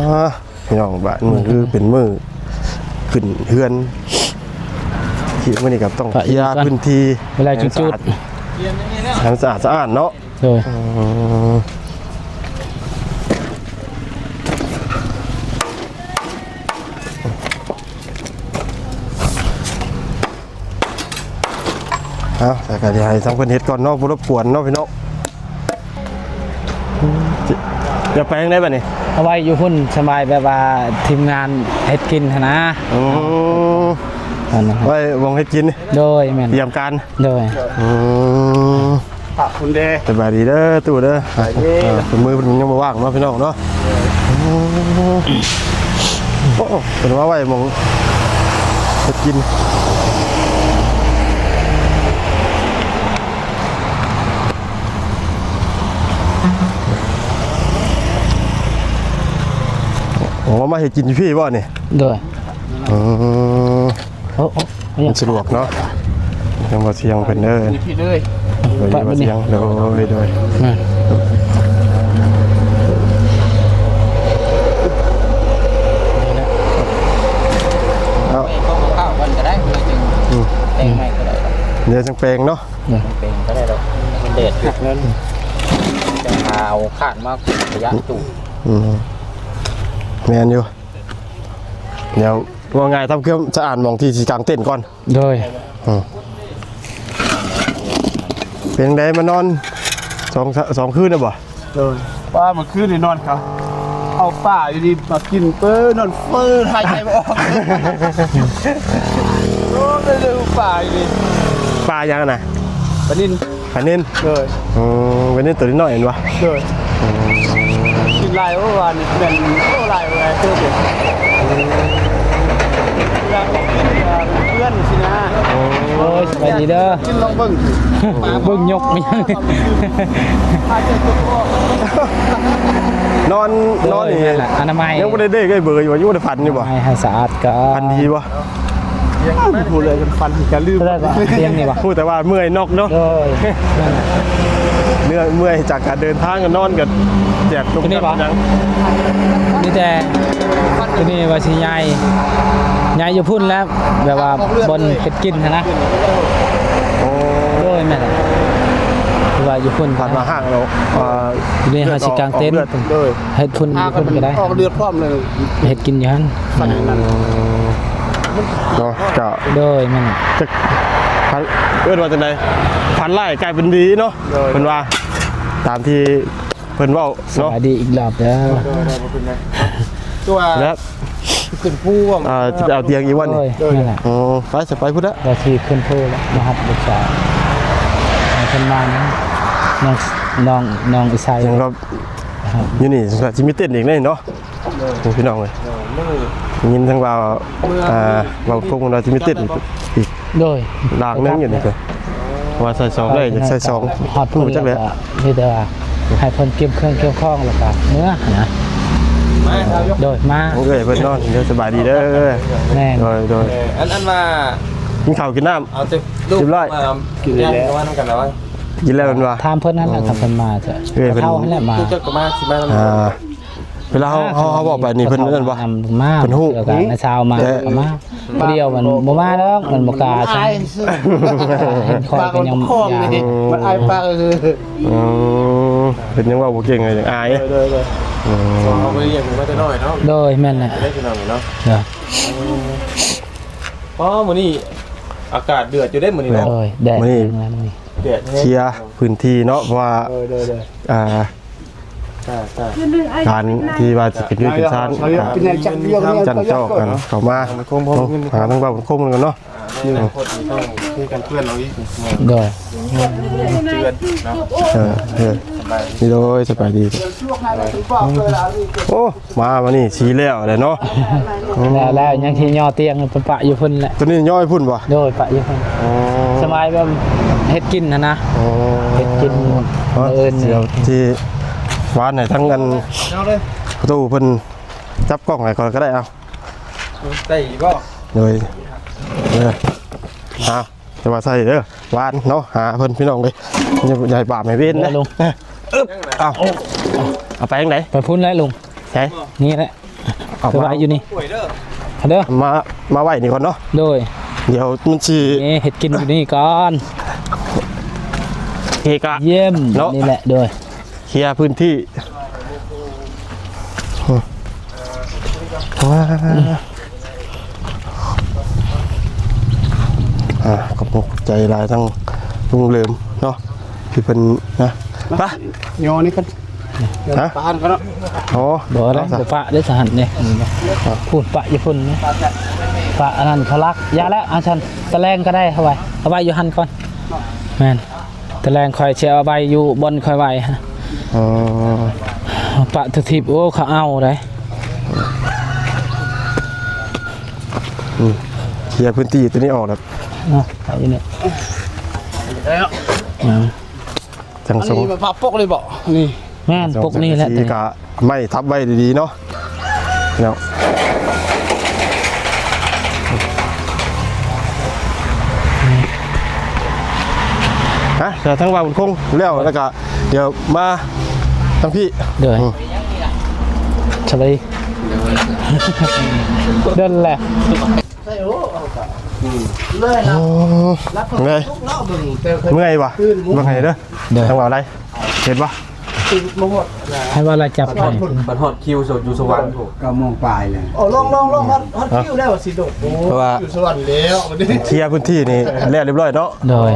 ພີ່ນ້ອງ. ບາດມື້ຄືເປັນມື້ຂຶ້ນເຮືອນ ທີ່ມື້ນີ້ກໍຕ້ອງເຄຍພື້ນທີ່ ເວລາຈຸດ ໃຫ້ມັນສະອາດສະອ້ານເນາະ. ໂດຍ. ອໍ ເອົາ ແຕ່ກໍຊິໃຫ້ທາງເພິ່ນເຮັດກ່ອນເນາະ ບໍ່ລົບກວນເນາະພີ່ນ້ອງ. ຈະໄປທາງໃດບັດນີ້? ເອົາໄວ້ຢູ່ພຸ້ນ ສະບາຍ ແບບວ່າທີມງານເຮັດກິນຫັ້ນນະ. ອືມ ອັນນັ້ນ ໄວ້ວອງເຮັດກິນ. ໂດຍ. ແມ່ນ ຕຽມການ. ໂດຍ. ອືມ ຝາກຄຸນເດ້. ສະບາຍດີເດີຕູ້ເດີ. ສະບາຍດີ. ເອີ ເພິ່ນມືເພິ່ນຍັງບໍ່ວ່າງເນາະ ພີ່ນ້ອງເນາະ. ໂອ້ ເພິ່ນມາໄວ້ໝ່ອງເຮັດກິນ. ໂອ້ ມາເຮັດກິນຢູ່ພີ້ບໍ່ນີ້? ໂດຍ. ອືມ ໂອ້ ໂອ້ ມັນສະດວກເນາະ. ຍັງບໍ່ສຽງເພິ່ນເດີ ຢູ່ພີ້ເລີຍ. ໂດຍ ບໍ່ສຽງ. ໂດຍ ໂດຍ. ແມ່ນ ເອົາ ເອົາເຂົ້າກ່ອນກໍໄດ້ ດຽວຈຶ່ງ ອືມ ແປງໃໝ່ກໍໄດ້. ດຽວຈັ່ງແປງເນາະ. ແປງກໍໄດ້ດອກ ມັນແດດ ແດດນັ້ນ ຈະຫາເອົາຂານມາຂະຫຍະຕູ້. ອືມ ແມ່ນຢູ່. ດຽວ ເວົ້າງ່າຍ ທຳຄວາມສະອາດໝ່ອງທີ່ຊິກາງເຕັນກ່ອນ. ໂດຍ. ອືມ ເປັນໃດມານອນສອງ ສອງຄືນແລ້ວບໍ່? ໂດຍ. ວ່າເມື່ອຄືນນີ້ນອນ ເຂົາເອົາປາຢູ່ນີ້ມາກິນ ເປີນອນເຟີ ຫາຍໃຈບໍ່ອອກ. ໂອ້ຍ ໄດ້ເລີຍປາຢູ່ນີ້. ປາຫຍັງນະ? ປານິນ. ປານິນ. ໂດຍ. ອືມ ປານິນໂຕນ້ອຍໆ ແມ່ນບໍ່? ໂດຍ. ອືມ ກິນຫຼາຍ. ໂອ້ ວານນີ້ແມ່ນ ໂອ້ ຫຼາຍ ຫຼາຍເຕີບເດ. ເພື່ອນຊິນະ. ໂອ້ຍ ສະບາຍດີເດີ. ກິນລອງເບິ່ງ ເບິ່ງຍົກມາຫຍັງ. ນອນ ໂດຍ ນອນນີ້ ແມ່ນລະ ອະນາໄມ ຍັງບໍ່ໄດ້ເດ້ເບີຢູ່ ຍັງບໍ່ໄດ້ຝັນຢູ່ບໍ່? ໃຫ້ ໃຫ້ສະອາດກະ ຝັນດີບໍ່? ບໍ່ຮູ້ເລີຍ ຝັນກະລືມ. ຮູ້ແຕ່ວ່າເມື່ອຍນອກເນາະ. ໂດຍ. ເມື່ອຍຈາກການເດີນທາງ ນອນກະແຈກ ໂຕນີ້ບໍ່? ຍັງ ມີແຕ່ ໂຕນີ້ວ່າຊິຍ້າຍ ຍ້າຍຢູ່ພຸ້ນແລ້ວ ແບບວ່າບ່ອນເຮັດກິນຫັ້ນນະ. ໂອ້ ໂດຍ ແມ່ນແຫຼະ ຄືວ່າຢູ່ພຸ້ນ ຜ່ານມາຫ້າງແລ້ວ ອ່າ ຢູ່ນີ້ເຮົາຊິກາງເຕັນ ອອກເລືອດ. ໂດຍ. ເຮັດພຸ້ນຢູ່ພຸ້ນກໍໄດ້ ອອກເລືອດພ້ອມເລີຍ ເຮັດກິນຢູ່ຫັ້ນ. ເນາະ ເຈົ້າ. ໂດຍ. ແມ່ນ ຈັກ ເອີ້ນວ່າຈັ່ງໃດ ຝັນຮ້າຍກາຍເປັນດີເນາະ. ໂດຍ. ເພິ່ນວ່າ ຕາມທີ່ ເພິ່ນເວົ້າເນາະ. ສະບາຍດີອີກລອບເດີ. ໂດຍ ໂດຍ ບໍ່ເປັນຫຍັງ ຄືວ່າ ແລ້ວ ຂຶ້ນພູບໍ່? ອ່າ ຊິໄປເອົາຕຽງອີກວັນນີ້. ໂດຍ. ໂດຍ ນັ້ນແຫຼະ. ອໍ ໄປ ຊິໄປພຸ້ນລະ ວ່າຊິຂຶ້ນພູລະ ມາຮັບລູກສາວ ໃຫ້ເພິ່ນມານຳ ນ້ອງ ນ້ອງ ນ້ອງອີໄຊ. ຍັງກໍ ຢູ່ນີ້ສົງໄສຊິມີເຕັນອີກແນ່ເນາະ. ໂດຍ. ໂອ້ ພີ່ນ້ອງເອີຍ ໂດຍ ໄດ້ຍິນທາງບ່າວ ອ່າ ບ່າວຄົງວ່າຊິມີເຕັນອີກ. ໂດຍ. ລ່າງໜຶ່ງຢູ່ນີ້ ວ່າໃສ່ສອງໄດ້ ຢາກໃສ່ສອງ ຮອດພຸ້ນຈັກແຫຼະ. ມີແຕ່ວ່າໃຫ້ເພິ່ນເກັບເຄື່ອງເກັບຂອງແລ້ວກໍເມືອນະ. ໂດຍ ມາ ເອີຍ ເພິ່ນເນາະ ເດີ ສະບາຍດີເດີ ແມ່ນ ໂດຍ ໂດຍ ເອີ ອັນ ອັນວ່າ ກິນເຂົ້າກິນນ້ຳ ເອົາແຕ່ລູກ ຮຽບຮ້ອຍ ມາ ກິນແລ້ວ ກິນແລ້ວແມ່ນບໍ່? ຖາມເພິ່ນນັ້ນແຫຼະ ເອີ ຖ້າເພິ່ນມາ ເອີ ເພິ່ນ ເພິ່ນມາ ເພິ່ນມາ ເວລາເຮົາ ເຮົາ ເຮົາເວົ້າໄປນີ້ ເພິ່ນນັ້ນບໍ່? ເພິ່ນຮູ້ ມາ ເພິ່ນຮູ້ ເພິ່ນກໍໃນຊາວມາ ແຕ່ ກໍມາ ຜູ້ດຽວມັນບໍ່ມາດອກ ມັນບໍ່ກ້າຊັ້ນ ເຫັນຂ້ອຍກໍຍັງ ມັນອາຍປາກ ເອີ ເພິ່ນຍັງເວົ້າບໍ່ເກັ່ງເລີຍ ອາຍ ໂດຍ ໂດຍ ໂດຍ ອືມ ເຮົາບໍ່ໄດ້ລ້ຽງເພິ່ນມາແຕ່ນ້ອຍເນາະ ໂດຍ ແມ່ນແຫຼະ ໄດ້ພີ່ນ້ອງເນາະ ເອີ ອໍ ມື້ນີ້ອາກາດເດືອດຢູ່ເດ້ມື້ນີ້ເນາະ ໂດຍ ແດດ ມື້ນີ້ ແຮງ ແດດແຮງ ເຄຍພື້ນທີ່ເນາະ ເພາະວ່າ ໂດຍ ໂດຍ ໂດຍ ອ່າ ການທີ່ວ່າຊິເປັນເຮືອນເປັນຊານ ກະຈັ່ນຈອກກັນເຂົ້າມາ ຫາທາງເວົ້າຄົນກັນເນາະ ອາ ໃນອະນາຄົດນີ້ຕ້ອງມີການເພື່ອນເອົາອີກ ໂດຍ ເພື່ອນເນາະ ເອີ ເອີ ສະບາຍດີ ໂດຍ ສະບາຍດີ ໂອ້ ມາມື້ນີ້ຊິແລ້ວແຫຼະເນາະ ແລ້ວ ແລ້ວ ຍັງຊິຍໍຕຽງໄປປະຢູ່ພຸ້ນແຫຼະ ຕົວນີ້ຍໍໄປພຸ້ນບໍ່? ໂດຍ ປະຢູ່ພຸ້ນ ອໍ ສະບາຍແບບເຮັດກິນຫັ້ນນະ ອໍ ເຮັດກິນ ເອີ ມື້ອື່ນນີ້ ທີ່ວານໃຫ້ທັງອັນ ປະຕູເພິ່ນຈັບກ້ອງໃຫ້ຂ້ອຍກໍໄດ້ ເອົາ ໄດ້ອີກບໍ່? ໂດຍ ເອີ ເອົາ ແຕ່ວ່າໃສ່ເດີ ວານເນາະ ຫາເພິ່ນພີ່ນ້ອງເອີຍ ຢ່າໃຫ້ບາບໃຫ້ເວນເດີ ເອີ ເອົາ ເອົາໄປທາງໃດ? ໄປພຸ້ນແຫຼະລຸງ ໃສ? ນີ້ແຫຼະ ເອົາ ໄປໄວ້ຢູ່ນີ້ເດີ ມາ ມາໄວ້ນີ້ກ່ອນເນາະ ໂດຍ ດຽວມັນຊິ ນີ້ເຮັດກິນຢູ່ນີ້ກ່ອນ ເກະກະ ຢ້ຽມເນາະ ນີ້ແຫຼະ ໂດຍ ເຄຍພື້ນທີ່ ອ່າ ຂອບໃຈຫຼາຍທາງລຸງເຫຼີມເນາະ ທີ່ເພິ່ນນະ ໄປ ຍໍນີ້ກັນ ຮະ ປານກັນເນາະ ໂອ້ ບໍ່ໄດ້ ບໍ່ປະເດ້ສະຫັ້ນເດ້ ພຸ້ນປະຢູ່ພຸ້ນ ປະອັນນັ້ນເຂົາລັກ ຢ່າແລ້ວ ອັນຊັ້ນ ຕະແລງກໍໄດ້ ເອົາໄວ້ ເອົາໄວ້ຢູ່ຫັ້ນກ່ອນ ແມ່ນ ຕະແລງຂ້ອຍຊິເອົາໄວ້ຢູ່ບ່ອນຂ້ອຍໄວ້ຫັ້ນ ອໍ ປະທະທິບ ໂອ້ ເຂົາເອົາໄດ໋ ອືມ ເຄຍພື້ນທີ່ຕົວນີ້ອອກແລ້ວ ເນາະ ເອົາຢູ່ນີ້ ອືມ ຈັ່ງ ອັນນີ້ມັນພາປົກເລີຍບໍ່? ນີ້ ແມ່ນ ປົກນີ້ແຫຼະ ກະໄມ້ທັບໄວ້ດີໆເນາະ ເນາະ ຮະ ແລ້ວທາງວ່າບຸນຄົງແລ້ວ ແລ້ວກະດຽວມາທາງພີ້ ໂດຍ ອືມ ສະບາຍດີ ໂດນແຫຼະ ໂອ້ ເມື່ອຍ ເມື່ອຍຫວາ ເບິ່ງໃຫ້ເດີ ເດີ ທາງວ່າໄດ້ ເຫັນບໍ່? ໃຫ້ວ່າລາຈັບໃຫ້ ບັດຮອດຄິວຢູ່ສະຫວັນພຸ້ນ ເກົ້າໂມງປາຍແລ້ວ ໂອ້ ລົງ ລົງ ລົງ ຮອດ ຮອດຄິວແລ້ວ ວ່າຊິໂດດ ໂອ້ ເພາະວ່າຢູ່ສະຫວັນແລ້ວ ເຄຍພື້ນທີ່ນີ້ແລ້ວຮຽບຮ້ອຍເນາະ ໂດຍ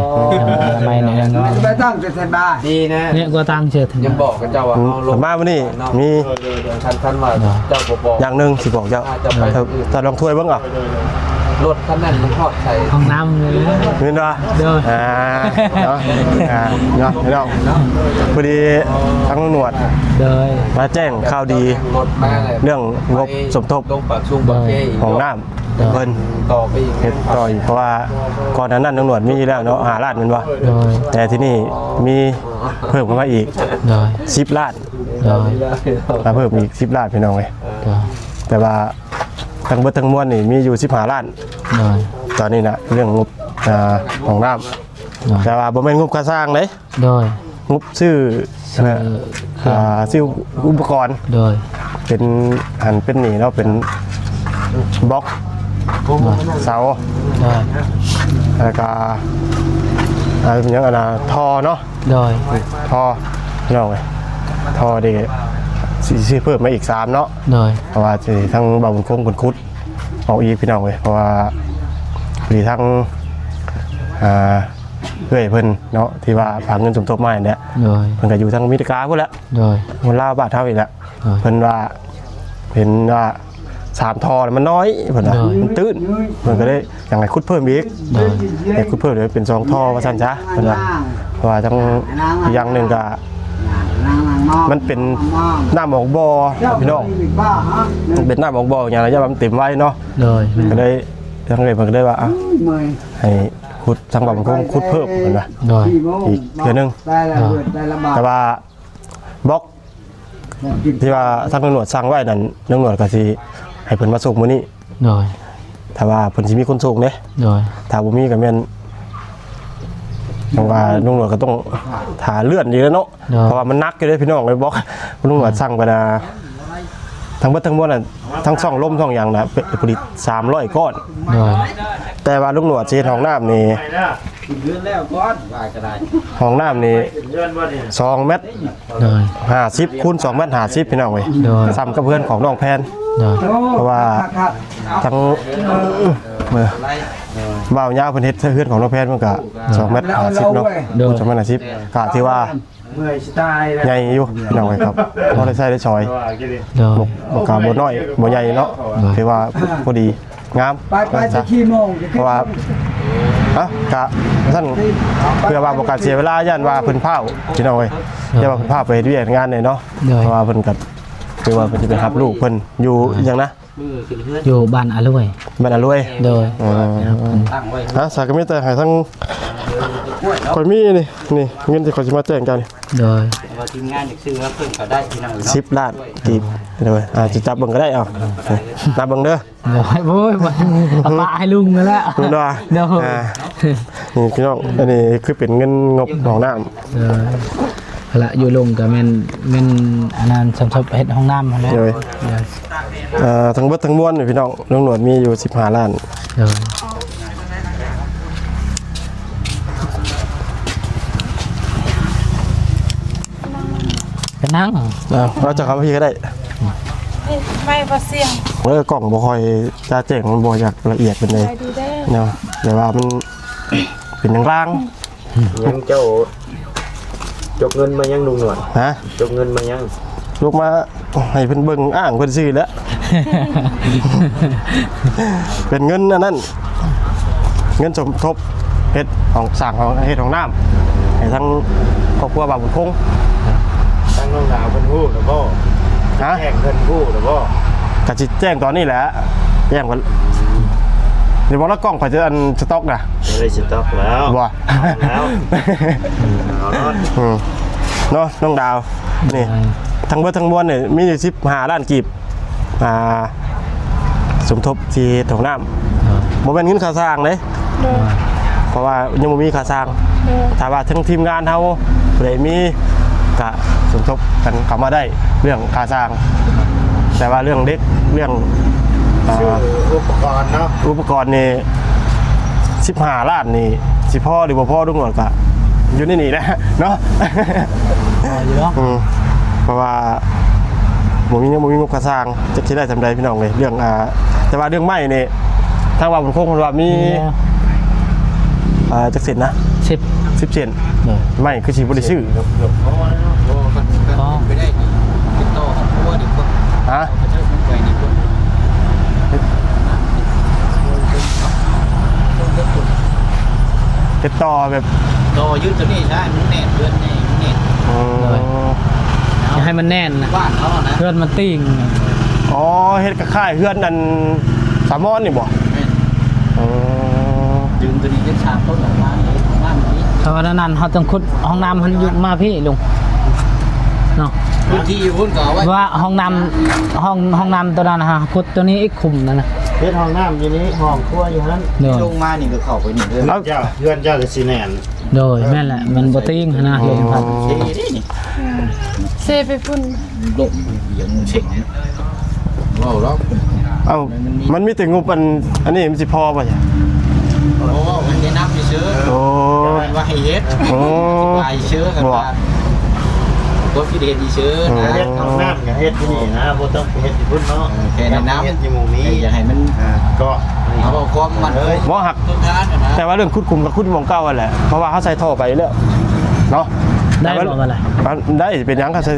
ໄປຕັ້ງແຕ່ໃສບາ ດີນະ ນີ້ກໍຕັ້ງເຊີ ຍັງບອກກັບເຈົ້າວ່າເຮົາລົງ ມາມື້ນີ້ມີ ໂດຍ ໂດຍ ໂດຍ ຄັນ ຄັນວ່າເຈົ້າບໍ່ບອກ ຢ່າງໜຶ່ງຊິບອກເຈົ້າ ອ່າ ເຈົ້າໄປ ເອີ ເຈົ້າລອງຖ້ວຍເບິ່ງເອົາ ລົດຄັນນັ້ນມັນຮອດໃສ ຫ້ອງນ້ຳເລີຍ ແມ່ນບໍ່? ໂດຍ ອ່າ ເນາະ ອ່າ ເນາະ ພີ່ນ້ອງ ພໍດີທາງຕຳຫຼວດ ໂດຍ ມາແຈ້ງຂ່າວດີ ລົດມາເລີຍ ເລື່ອງງົບສົມທົບ ລົງປາກຊຸງປາກເຄ ໂດຍ ຫ້ອງນ້ຳ ໂດຍ ເພິ່ນ ຕໍ່ໄປອີກ ເຮັດຕໍ່ອີກ ເພາະວ່າກ່ອນໜ້ານັ້ນຕຳຫຼວດມີຢູ່ແລ້ວເນາະ ຫ້າລ້ານແມ່ນບໍ່? ໂດຍ ແຕ່ທີ່ນີ້ມີເພີ່ມເຂົ້າມາອີກ ໂດຍ ສິບລ້ານ ໂດຍ ມາເພີ່ມອີກສິບລ້ານ ພີ່ນ້ອງເອີຍ ໂດຍ ແຕ່ວ່າທັງເບິດທັງມວນນີ້ມີຢູ່ສິບຫ້າລ້ານ ໂດຍ ຕອນນີ້ນະ ເລື່ອງງົບ ອ່າ ຫ້ອງນ້ຳ ໂດຍ ແຕ່ວ່າບໍ່ແມ່ນງົບການສ້າງເດ້ ໂດຍ ງົບຊື້ ຊື້ເຄື່ອງ ອ່າ ຊື້ອຸປະກອນ ໂດຍ ເປັນ ອັນ ເປັນນີ້ເນາະ ເປັນບລັອກ ໂດຍ ເສົາ ໂດຍ ແລ້ວກະ ອ່າ ເປັນຫຍັງ ອັນນ່າ ທໍ່ເນາະ ໂດຍ ທໍ່ ພີ່ນ້ອງເອີຍ ທໍ່ເດ້ ຊິ ຊິຊື້ເພີ່ມມາອີກສາມເນາະ ໂດຍ ເພາະວ່າຊິໃຫ້ທາງບ່າວບຸນຄົງເພິ່ນຂຸດອອກອີກ ພີ່ນ້ອງເອີຍ ເພາະວ່າພໍດີທາງ ອ່າ ເອື້ອຍເພິ່ນເນາະ ທີ່ວ່າຝາກເງິນສົມທົບມາໃຫ້ແຫຼະ ໂດຍ ເພິ່ນກໍຢູ່ທາງອາເມລິກາພຸ້ນແຫຼະ ໂດຍ ຄົນລາວບ້ານເຮົານີ້ແຫຼະ ໂດຍ ເພິ່ນວ່າເຫັນວ່າສາມທໍ່ມັນນ້ອຍ ເພິ່ນວ່າ ໂດຍ ມັນຕື້ນ ເພິ່ນກໍເລີຍຢາກໃຫ້ຂຸດເພີ່ມອີກ ໂດຍ ໃຫ້ຂຸດເພີ່ມເປັນສອງທໍ່ວ່າຊັ້ນຊະ ເພິ່ນວ່າ ເພາະວ່າທັງອີກຢ່າງໜຶ່ງກໍ ມັນເປັນນ້ຳອອກບໍ່ ພີ່ນ້ອງ ມັນເປັນນ້ຳອອກບໍ່ຫຍັງ ລະຍະວ່າມັນເຕັມໄວເນາະ ໂດຍ ກໍເລີຍ ທາງເອື້ອຍເພິ່ນກໍເລີຍວ່າ ອ່ະ ໃຫ້ຂຸດ ທາງບ່າວບຸນຄົງຂຸດເພີ່ມ ເພິ່ນວ່າ ໂດຍ ອີກເທື່ອໜຶ່ງ ໂດຍ ແຕ່ວ່າບລັອກ ທີ່ວ່າທາງຕຳຫຼວດສັ່ງໄວ້ນັ້ນ ຕຳຫຼວດກໍຊິໃຫ້ເພິ່ນມາສົ່ງມື້ນີ້. ໂດຍ ຖ້າວ່າເພິ່ນຊິມີຄົນສົ່ງເດ້. ໂດຍ ຖ້າບໍ່ມີກໍແມ່ນ ຈັ່ງວ່າຕຳຫຼວດກໍຕ້ອງຖ້າເລື່ອນຢູ່ແລ້ວເນາະ. ໂດຍ ເພາະວ່າມັນໜັກຢູ່ເດ້ພີ່ນ້ອງເອີຍ ບອກຕຳຫຼວດສັ່ງໄປນະ ທັງເບິດທັງມວນນະ ທັງຊ່ອງລົມຊ່ອງຫຍັງນະ ເປັນຜະລິດສາມຮ້ອຍກ້ອນ. ໂດຍ ແຕ່ວ່າຕຳຫຼວດຊິເຮັດຫ້ອງນ້ຳນີ້ ຂຶ້ນເຮືອນແລ້ວກ່ອນ ວ່າກໍໄດ້ ຫ້ອງນ້ຳນີ້ສອງແມັດ ໂດຍ ຫ້າສິບຄູນສອງແມັດຫ້າສິບ ພີ່ນ້ອງເອີຍ. ໂດຍ ສ່ຳກັບເຮືອນຂອງນ້ອງແພນ. ໂດຍ ເພາະວ່າທັງ ເອີ ບ່າວຍາວເພິ່ນເຮັດເຮືອນຂອງນ້ອງແພນມັນກະສອງແມັດຫ້າສິບເນາະ. ໂດຍ ສອງແມັດຫ້າສິບ ກະຖືວ່າໃຫຍ່ຢູ່ພີ່ນ້ອງເອີຍ ຄັບ ພໍໄດ້ໃຊ້ໄດ້ສອຍ. ໂດຍ ບໍ່ ບໍ່ກະບໍ່ນ້ອຍບໍ່ໃຫຍ່ເນາະ. ໂດຍ ຖືວ່າພໍດີງາມ ໄປໄປ ເພາະວ່າ ເອົ້າ ກະຊັ້ນ ເພື່ອວ່າບໍ່ການເສຍເວລາ ຢ້ານວ່າເພິ່ນພ້າວ ພີ່ນ້ອງເອີຍ. ໂດຍ ຢ້ານວ່າເພິ່ນພ້າວໄປເຮັດວຽກເຮັດງານແດ່ເນາະ. ໂດຍ ເພາະວ່າເພິ່ນກໍ ຄືວ່າເພິ່ນຊິໄປຮັບລູກເພິ່ນຢູ່ ໂດຍ ຫຍັງນະ ຢູ່ບ້ານອາລວຍ ບ້ານອາລວຍ. ໂດຍ ເອີ ຮະ ສາກໍມີແຕ່ໃຫ້ທັງ ຂ້ອຍມີນີ້ ນີ້ເງິນທີ່ຂ້ອຍຊິມາແຈ້ງເຈົ້ານີ້. ໂດຍ ວ່າທີມງານຢາກຊື້ເພີ່ມກໍໄດ້ພີ່ນ້ອງເນາະ ສິບລ້ານກີບ. ໂດຍ ອ່າ ຈະຈັບເບິ່ງກໍໄດ້ ເອົາ ນັບເບິ່ງເດີ. ໂດຍ ໂອ້ຍ ປະໃຫ້ລຸງນັ້ນແຫຼະ ເນາະ. ໂດຍ ອ່າ ນີ້ພີ່ນ້ອງ ອັນນີ້ຄືເປັນເງິນງົບຫ້ອງນ້ຳ. ເອີ ຫັ້ນລະ ຢູ່ລົງກໍແມ່ນເງິນອັນນັ້ນ ສົມທົບເຮັດຫ້ອງນ້ຳຫັ້ນແຫຼະ. ໂດຍ ໂດຍ ເອີ ທັງເບິດທັງມວນນີ້ພີ່ນ້ອງ ລຸງໜວດມີຢູ່ສິບຫ້າລ້ານ. ໂດຍ ກໍນັ່ງ ເອົາ ເອົາຈາກຄຳພີ່ກໍໄດ້. ໄປບໍ່ສຽງ ເອີ ກ້ອງບໍ່ຄ່ອຍຈະແຈ້ງ ມັນບໍ່ຢາກລະອຽດປານໃດເນາະ ແຕ່ວ່າມັນເປັນລາງໆ. ຍັງເຈົ້າ ຈົກເງິນມາຍັງລຸງໜວດ? ຮະ? ຈົກເງິນມາຍັງ? ລຸກມາໃຫ້ເພິ່ນເບິ່ງອ້າງເພິ່ນຊື່ແຫຼະ. ເປັນເງິນອັນນັ້ນ ເງິນສົມທົບເຮັດຫ້ອງ ສ້າງຫ້ອງ ເຮັດຫ້ອງນ້ຳໃຫ້ທາງຄອບຄົວບ່າວບຸນຄົງ. ທາງນ້ອງດາວເພິ່ນຮູ້ແລ້ວບໍ່? ຮະ? ແຈ້ງເພິ່ນຮູ້ແລ້ວບໍ່? ກະຊິແຈ້ງຕອນນີ້ແຫຼະ ແຈ້ງເພິ່ນ. ດຽວບອກລະກ້ອງຂ້ອຍຈະອັນສະຕັອກນະ ໄດ້ສະຕັອກແລ້ວ ບໍ່? ແລ້ວ ເອົາເນາະ ອືມ ເນາະ ນ້ອງດາວ ນີ້ ອ່າ ທັງເບິດທັງມວນນີ້ມີຢູ່ສິບຫ້າລ້ານກີບ ອ່າ ສົມທົບທີ່ເຮັດຫ້ອງນ້ຳ ອ່າ ບໍ່ແມ່ນເງິນຄ່າສ້າງເດ້ ໂດຍ ເພາະວ່າຍັງບໍ່ມີຄ່າສ້າງ ໂດຍ ຖ້າວ່າທາງທີມງານເຮົາຜູ້ໃດມີ ກະສົມທົບກັນເຂົ້າມາໄດ້ເລື່ອງຄ່າສ້າງ ແຕ່ວ່າເລື່ອງເຫຼັກ ເລື່ອງ ອ່າ ຊື້ອຸປະກອນເນາະ ອຸປະກອນນີ້ ສິບຫ້າລ້ານນີ້ ຊິພໍຫຼືບໍ່ພໍ ລຸງໜວດກະຢູ່ໃນນີ້ແຫຼະເນາະ ພໍຢູ່ເນາະ ອືມ ເພາະວ່າບໍ່ມີ ຍັງບໍ່ມີງົບຄ່າສ້າງ ຈັກຊິໄດ້ສ່ຳໃດພີ່ນ້ອງເອີຍ ເລື່ອງ ອ່າ ແຕ່ວ່າເລື່ອງໄມ້ນີ້ ທາງວ່າບຸນຄົງເພິ່ນວ່າມີ ເອີ ຈັກເຊັນນະ ສິບ ສິບເຊັນ ໂດຍ ໄມ້ຄືຊິບໍ່ໄດ້ຊື້ ເກືອບພໍແລ້ວເນາະ ບໍ່ ຄັນ ຄັນເປັນໄປໄດ້ນີ້ ຕິດຕໍ່ຄອບຄົວນີ້ ຮະ? ເຮັດຕໍ່ແບບ ຕໍ່ຢູ່ຕົວນີ້ຊະ ມັນແໜ້ນ ເຮືອນນີ້ມັນແໜ້ນ ອືມ ຢາກໃຫ້ມັນແໜ້ນນະ ບ້ານເຮົານະ ເຮືອນມັນຕີງ ອໍ ເຮັດຄ້າຍໆເຮືອນອັນສາມອນນີ້ບໍ່? ແມ່ນ ອໍ ດຶງຕົວນີ້ເຮັດສາມຕົ້ນອອກມາ ປະມານນີ້ ຖ້າວ່ານັ້ນເຮົາຕ້ອງຂຸດຫ້ອງນ້ຳຫັ້ນຢູ່ມາພີ້ລຸງ ເນາະ ພື້ນທີ່ຢູ່ພຸ້ນກໍເອົາໄວ້ ວ່າຫ້ອງນ້ຳ ຫ້ອງ ຫ້ອງນ້ຳຕົວນັ້ນຫາ ຂຸດຕົວນີ້ອີກຂຸມນັ້ນນະ ເຮັດຫ້ອງນ້ຳຢູ່ນີ້ ຫ້ອງຄົວຢູ່ຫັ້ນ ໂດຍ ລົງມານີ້ກໍເຂົ້າໄປນີ້ເດີ ເຮືອນເຈົ້າ ເຮືອນເຈົ້າກໍຊິແໜ້ນ ໂດຍ ແມ່ນແຫຼະ ມັນບໍ່ຕີງຫັ້ນນະ ລົມພັດ ເຊໄປພຸ້ນ ລົມ ເອີ ເວົ້າດອກ ເອົ້າ ມັນມີແຕ່ງົບອັນ ອັນນີ້ມັນຊິພໍບໍ່? ບໍ່ ເວົ້າໃຫ້ແນະນຳຊື່ໆ ໂອ້ ວ່າໃຫ້ເຮັດ ໂອ້ ອະທິບາຍຊື່ໆ ວ່າຄວາມຄິດເຫັນຊື່ໆ ນະ ເຮັດຫ້ອງນ້ຳກໍເຮັດຢູ່ນີ້ນະ ບໍ່ຕ້ອງໄປເຮັດຢູ່ພຸ້ນເນາະ ເອີ ແຄ່ແນະນຳ ເຮັດຢູ່ໝ່ອງນີ້ ຢາກໃຫ້ມັນ ອ່າ ເກາະ ເຮົາເວົ້າຄວາມໝັ້ນຄົງ ບໍ່ ຫາກ ແຕ່ວ່າເລື່ອງຂຸດຂຸມກໍຂຸດໝ່ອງເກົ່າຫັ້ນແຫຼະ ເພາະວ່າເຮົາໃສ່ທໍ່ໄປແລ້ວເນາະ ໄດ້ບໍ່? ໄດ້ ເປັນຫຍັງກໍໃສ່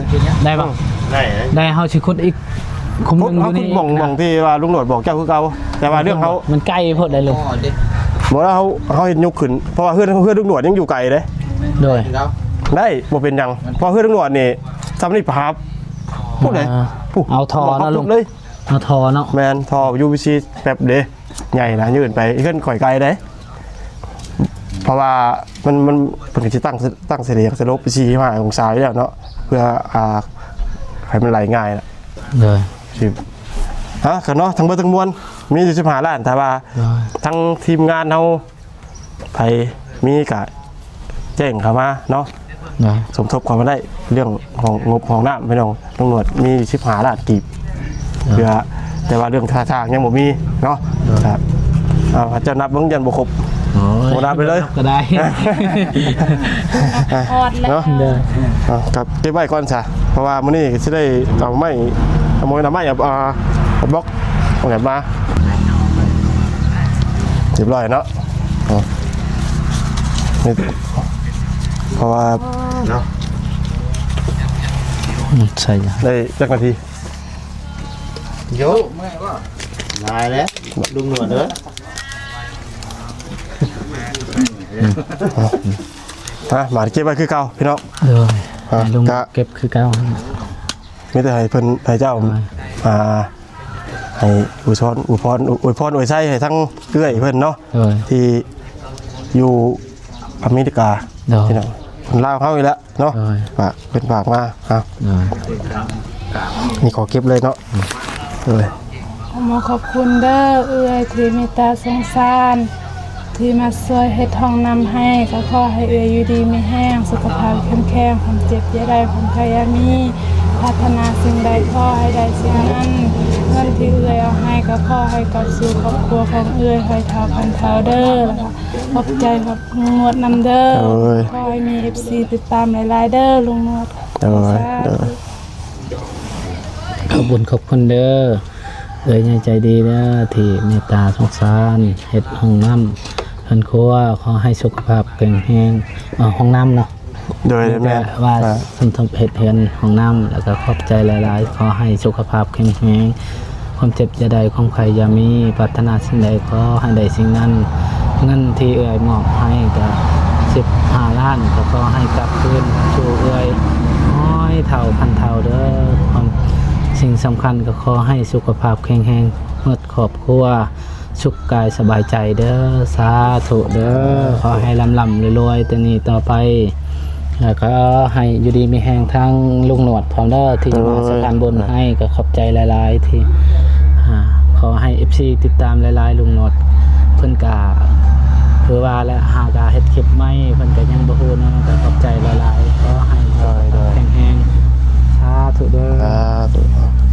ໄດ້ບໍ່? ໄດ້ ໄດ້ ເຮົາຊິຂຸດອີກ ຄຸມໜຶ່ງຢູ່ນີ້ ເຮົາຂຸດໝ່ອງ ໝ່ອງທີ່ວ່າລຸງໜວດບອກເຈົ້າຄືເກົ່າ ແຕ່ວ່າເລື່ອງເຮົາ ມັນໄກໂພດໄດ໋ລຸງ ບໍ່ ແລ້ວເຮົາ ເຮົາເຮັດຍົກຂຶ້ນ ເພາະວ່າເຮືອນ ເຮືອນລຸງໜວດຍັງຢູ່ໄກເດ້ ໂດຍ ໄດ້ ບໍ່ເປັນຫຍັງ ເພາະເຮືອນລຸງໜວດນີ້ ສ່ຳນີ້ປະຫາ ພຸ້ນເດ້ ອ່າ ພຸ້ນ ເອົາທໍ່ເນາະລຸງ ເອົາທໍ່ເນາະ ແມ່ນ ທໍ່ຢູພີຊີແປັບເດ້ ໃຫຍ່ນະ ຍື່ນໄປ ເຮືອນຂ້ອຍໄກເດ້ ເພາະວ່າມັນ ມັນ ເພິ່ນກໍຊິຕັ້ງ ຕັ້ງສະເຫຼີຍງສະຫຼົບໄປສີ່ສິບຫ້າອົງສາຢູ່ແລ້ວເນາະ ເພື່ອ ອ່າ ໃຫ້ມັນໄຫຼງ່າຍລະ ໂດຍ ຊິ ຮະ ກະເນາະ ທັງເບິດທັງມວນມີຢູ່ສິບຫ້າລ້ານ ຖ້າວ່າ ໂດຍ ທັງທີມງານເຮົາ ໃຜມີກະແຈ້ງເຂົ້າມາເນາະ ໂດຍ ສົມທົບເຂົ້າມາໄດ້ ເລື່ອງຂອງງົບຫ້ອງນ້ຳ ພີ່ນ້ອງ ຕຳຫຼວດມີສິບຫ້າລ້ານກີບ ໂດຍ ເພື່ອ ແຕ່ວ່າເລື່ອງທ່າທາງຍັງບໍ່ມີເນາະ ໂດຍ ກະ ເອົາ ເຈົ້ານັບເບິ່ງ ຢ້ານບໍ່ຄົບ ໂອ້ຍ ບໍ່ນັບໄປເລີຍ ກະໄດ້ ຮອດແລ້ວ ເນາະ ໂດຍ ເອົາ ກະເກັບໄວ້ກ່ອນຊະ ເພາະວ່າມື້ນີ້ຊິໄດ້ເອົາໄມ້ ເອົາ ບໍ່ແມ່ນເອົາໄມ້ ເອົາ ອ່າ ເອົາບລັອກ ເອົາແບບມາ ຮຽບຮ້ອຍເນາະ ເອົາ ນີ້ ເພາະວ່າ ເນາະ ອືມ ໃສ່ ໄດ້ຈັກນາທີ? ໂຢ ເມື່ອຍບໍ່? ຫຼາຍແລ້ວ ລຸງໜວດເອີຍ ອືມ ມາ ມາເກັບໄວ້ຄືເກົ່າ ພີ່ນ້ອງ ໂດຍ ອ່າ ໃຫ້ລຸງ ກະ ເກັບຄືເກົ່າ ມີແຕ່ໃຫ້ເພິ່ນ ໃຫ້ເຈົ້າ ໂດຍ ອ່າ ໃຫ້ອວຍພອນ ອວຍພອນ ອວຍພອນ ອວຍໄຊໃຫ້ທັງເອື້ອຍເພິ່ນເນາະ ໂດຍ ທີ່ຢູ່ອາເມລິກາ ໂດຍ ພີ່ນ້ອງ ຄົນລາວເຮົານີ້ແຫຼະເນາະ ໂດຍ ຝາກ ເພິ່ນຝາກມາ ເອົາ ໂດຍ ນີ້ຂໍເກັບເລີຍເນາະ ໂດຍ ຂໍຂອບຄຸນເດີເອື້ອຍທີ່ເມດຕາສົງສານ ທີ່ມາຊ່ວຍເຮັດຫ້ອງນ້ຳໃຫ້ ກໍຂໍໃຫ້ເອື້ອຍຢູ່ດີມີແຮງ ສຸຂະພາບເຂັ້ມແຂງ ຄວາມເຈັບຢ່າໄດ້ ຄວາມໄຂ້ຢ່າມີ ປາດຖະໜາສິ່ງໃດຂໍໃຫ້ໄດ້ສິ່ງນັ້ນ ເງິນທີ່ເອື້ອຍເອົາໃຫ້ກໍຂໍໃຫ້ກັບສູ່ຄອບຄົວຂອງເອື້ອຍຮ້ອຍເທົ່າພັນເທົ່າເດີ ແລ້ວກໍຂອບໃຈຂອບຄຸນໝົດນຳເດີ ໂດຍ ຂໍໃຫ້ມີເອັຟຊີຕິດຕາມຫຼາຍໆເດີ ລຸງໜວດ ໂດຍ ສາທຸ ໂດຍ ຂອບບຸນຂອບຄຸນເດີ ເອື້ອຍໃຫຍ່ໃຈດີເດີ ທີ່ເມດຕາສົງສານ ເຮັດຫ້ອງນ້ຳເຮືອນຄົວ ຂໍໃຫ້ສຸຂະພາບແຂງແຮງ ເອີ ຫ້ອງນ້ຳເນາະ ໂດຍ ມີແຕ່ ແມ່ນ ວ່າ ອ່າ ສົມທົບເຮັດເຮືອນຫ້ອງນ້ຳ ແລ້ວກໍຂອບໃຈຫຼາຍໆ ຂໍໃຫ້ສຸຂະພາບແຂງແຮງ ຄວາມເຈັບຢ່າໄດ້ ຄວາມໄຂ້ຢ່າມີ ປາດຖະໜາສິ່ງໃດຂໍໃຫ້ໄດ້ສິ່ງນັ້ນ ເງິນທີ່ເອື້ອຍມອບໃຫ້ກໍສິບຫ້າລ້ານ ກໍຂໍໃຫ້ກັບຄືນສູ່ເອື້ອຍຮ້ອຍເທົ່າພັນເທົ່າເດີ ຄວາມ ສິ່ງສຳຄັນກໍຂໍໃຫ້ສຸຂະພາບແຂງແຮງໝົດຄອບຄົວ ສຸກກາຍສະບາຍໃຈເດີ ສາທຸເດີ ຂໍໃຫ້ລ່ຳໆລວຍໆແຕ່ນີ້ຕໍ່ໄປ ແລ້ວກໍໃຫ້ຢູ່ດີມີແຮງທັງລຸງໜວດພ້ອມເດີ ທີ່ມາສະພານບຸນໃຫ້ ກໍຂອບໃຈຫຼາຍໆ ທີ່ ອ່າ ຂໍໃຫ້ເອັຟຊີຕິດຕາມຫຼາຍໆ ລຸງໜວດເພິ່ນກະ ຄືວ່າແຫຼະ ຫາກະເຮັດຄລິບໃໝ່ ເພິ່ນກະຍັງບໍ່ຮູ້ເນາະ ກໍຂອບໃຈຫຼາຍໆ ຂໍໃຫ້ ໂດຍ ໂດຍ ແຂງແຮງ ສາທຸເດີ ສາທຸ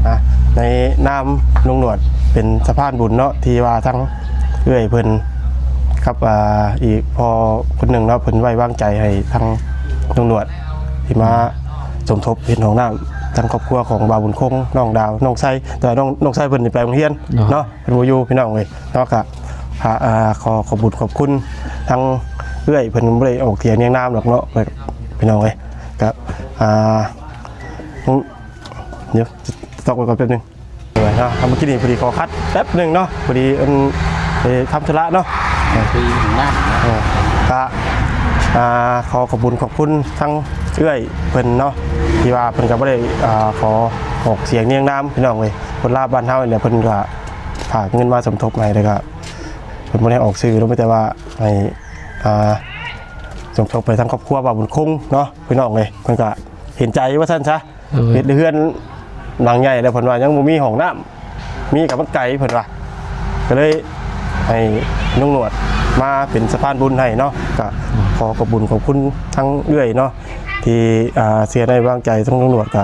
ອ່າ ໃນນາມລຸງໜວດເປັນສະພານບຸນເນາະ ທີ່ວ່າທັງ ເອື້ອຍເພິ່ນກັບ ອ່າ ອີກພໍ່ຄົນໜຶ່ງເນາະ ເພິ່ນໄວ້ວາງໃຈໃຫ້ທາງລຸງໜວດ ທີ່ມາສົມທົບເຮັດຫ້ອງນ້ຳ ທັງຄອບຄົວຂອງບ່າວບຸນຄົງ ນ້ອງດາວ ນ້ອງໄຊ ແຕ່ນ້ອງ ນ້ອງໄຊເພິ່ນນີ້ໄປໂຮງຮຽນເນາະ ເນາະ ເພິ່ນບໍ່ຢູ່ ພີ່ນ້ອງເອີຍເນາະ ກະ ອ່າ ຂໍຂອບບຸນຂອບຄຸນທາງເອື້ອຍເພິ່ນ ບໍ່ໄດ້ອອກສຽງນຽງນາມດອກເນາະ ພີ່ນ້ອງເອີຍ ກະ ອ່າ ດຽວ ສະຕັອກໄວ້ກ່ອນແປັບໜຶ່ງ. ເອີ ເນາະ ເມື່ອກີ້ນີ້ພໍດີຂໍຂັດແປັບໜຶ່ງເນາະ ພໍດີອັນ ໄປທຳທຸລະເນາະ ເອີ ກະ ອ່າ ຂໍຂອບບຸນຂອບຄຸນທັງເອື້ອຍເພິ່ນເນາະ ທີ່ວ່າເພິ່ນກໍບໍ່ໄດ້ ອ່າ ຂໍອອກສຽງນຽງນາມ ພີ່ນ້ອງເອີຍ ຄົນລາວບ້ານເຮົານີ້ແຫຼະ ເພິ່ນກໍຝາກເງິນມາສົມທົບໃຫ້ ແລ້ວກໍເພິ່ນບໍ່ໄດ້ອອກຊື່ເນາະ ມີແຕ່ວ່າໃຫ້ ອ່າ ສົມທົບໃຫ້ທາງຄອບຄົວບ່າວບຸນຄົງເນາະ ພີ່ນ້ອງເອີຍ ເພິ່ນກໍເຫັນໃຈວ່າຊັ້ນຊະ. ໂດຍ ເຮັດເຮືອນຫຼັງໃຫຍ່ແລ້ວ ເພິ່ນວ່າຍັງບໍ່ມີຫ້ອງນ້ຳ ມີກໍມັນໄກ ເພິ່ນວ່າ ກໍເລີຍໃຫ້ລຸງໜວດມາເປັນສະພານບຸນໃຫ້ເນາະ ກໍ ອືມ ຂໍຂອບບຸນຂອບຄຸນທັງເອື້ອຍເນາະ ທີ່ ອ່າ ເຊື່ອໃນວາງໃຈທາງລຸງໜວດ ກໍ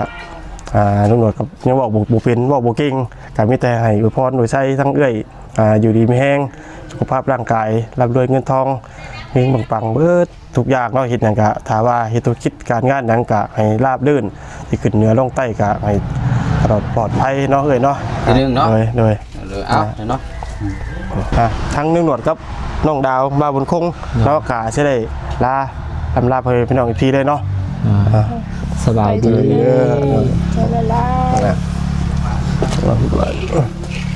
ອ່າ ລຸງໜວດກໍຍັງເວົ້າບໍ່ ບໍ່ເປັນ ເວົ້າບໍ່ເກັ່ງ ກໍມີແຕ່ໃຫ້ອວຍພອນອວຍໄຊທັງເອື້ອຍ ອ່າ ຢູ່ດີມີແຮງ ສຸຂະພາບຮ່າງກາຍ ລ່ຳລວຍເງິນທອງ ເຮັງປັງໆ ເບິດ ທຸກຢ່າງເນາະ ເຮັດຫຍັງກະ ຖ້າວ່າເຮັດທຸລະກິດການງານຫຍັງກະໃຫ້ລາບລື່ນ ຊິຂຶ້ນເໜືອລົງໃຕ້ກະໃຫ້ຕະຫຼອດປອດໄພເນາະ ເອື້ອຍເນາະ ທີໜຶ່ງເນາະ ໂດຍ ໂດຍ ເອີ ເອົາ ອ່າ ເນາະ ອ່າ ທາງລຸງໜວດກັບນ້ອງດາວ ບ່າວບຸນຄົງ ໂດຍ ເນາະ ກະຊິໄດ້ລາ ອຳລາພໍ່ແມ່ພີ່ນ້ອງອີກທີເລີຍເນາະ ອ່າ ອ່າ ສະບາຍດີ ເອີ ເຈົ້າຫຼາຍໆ.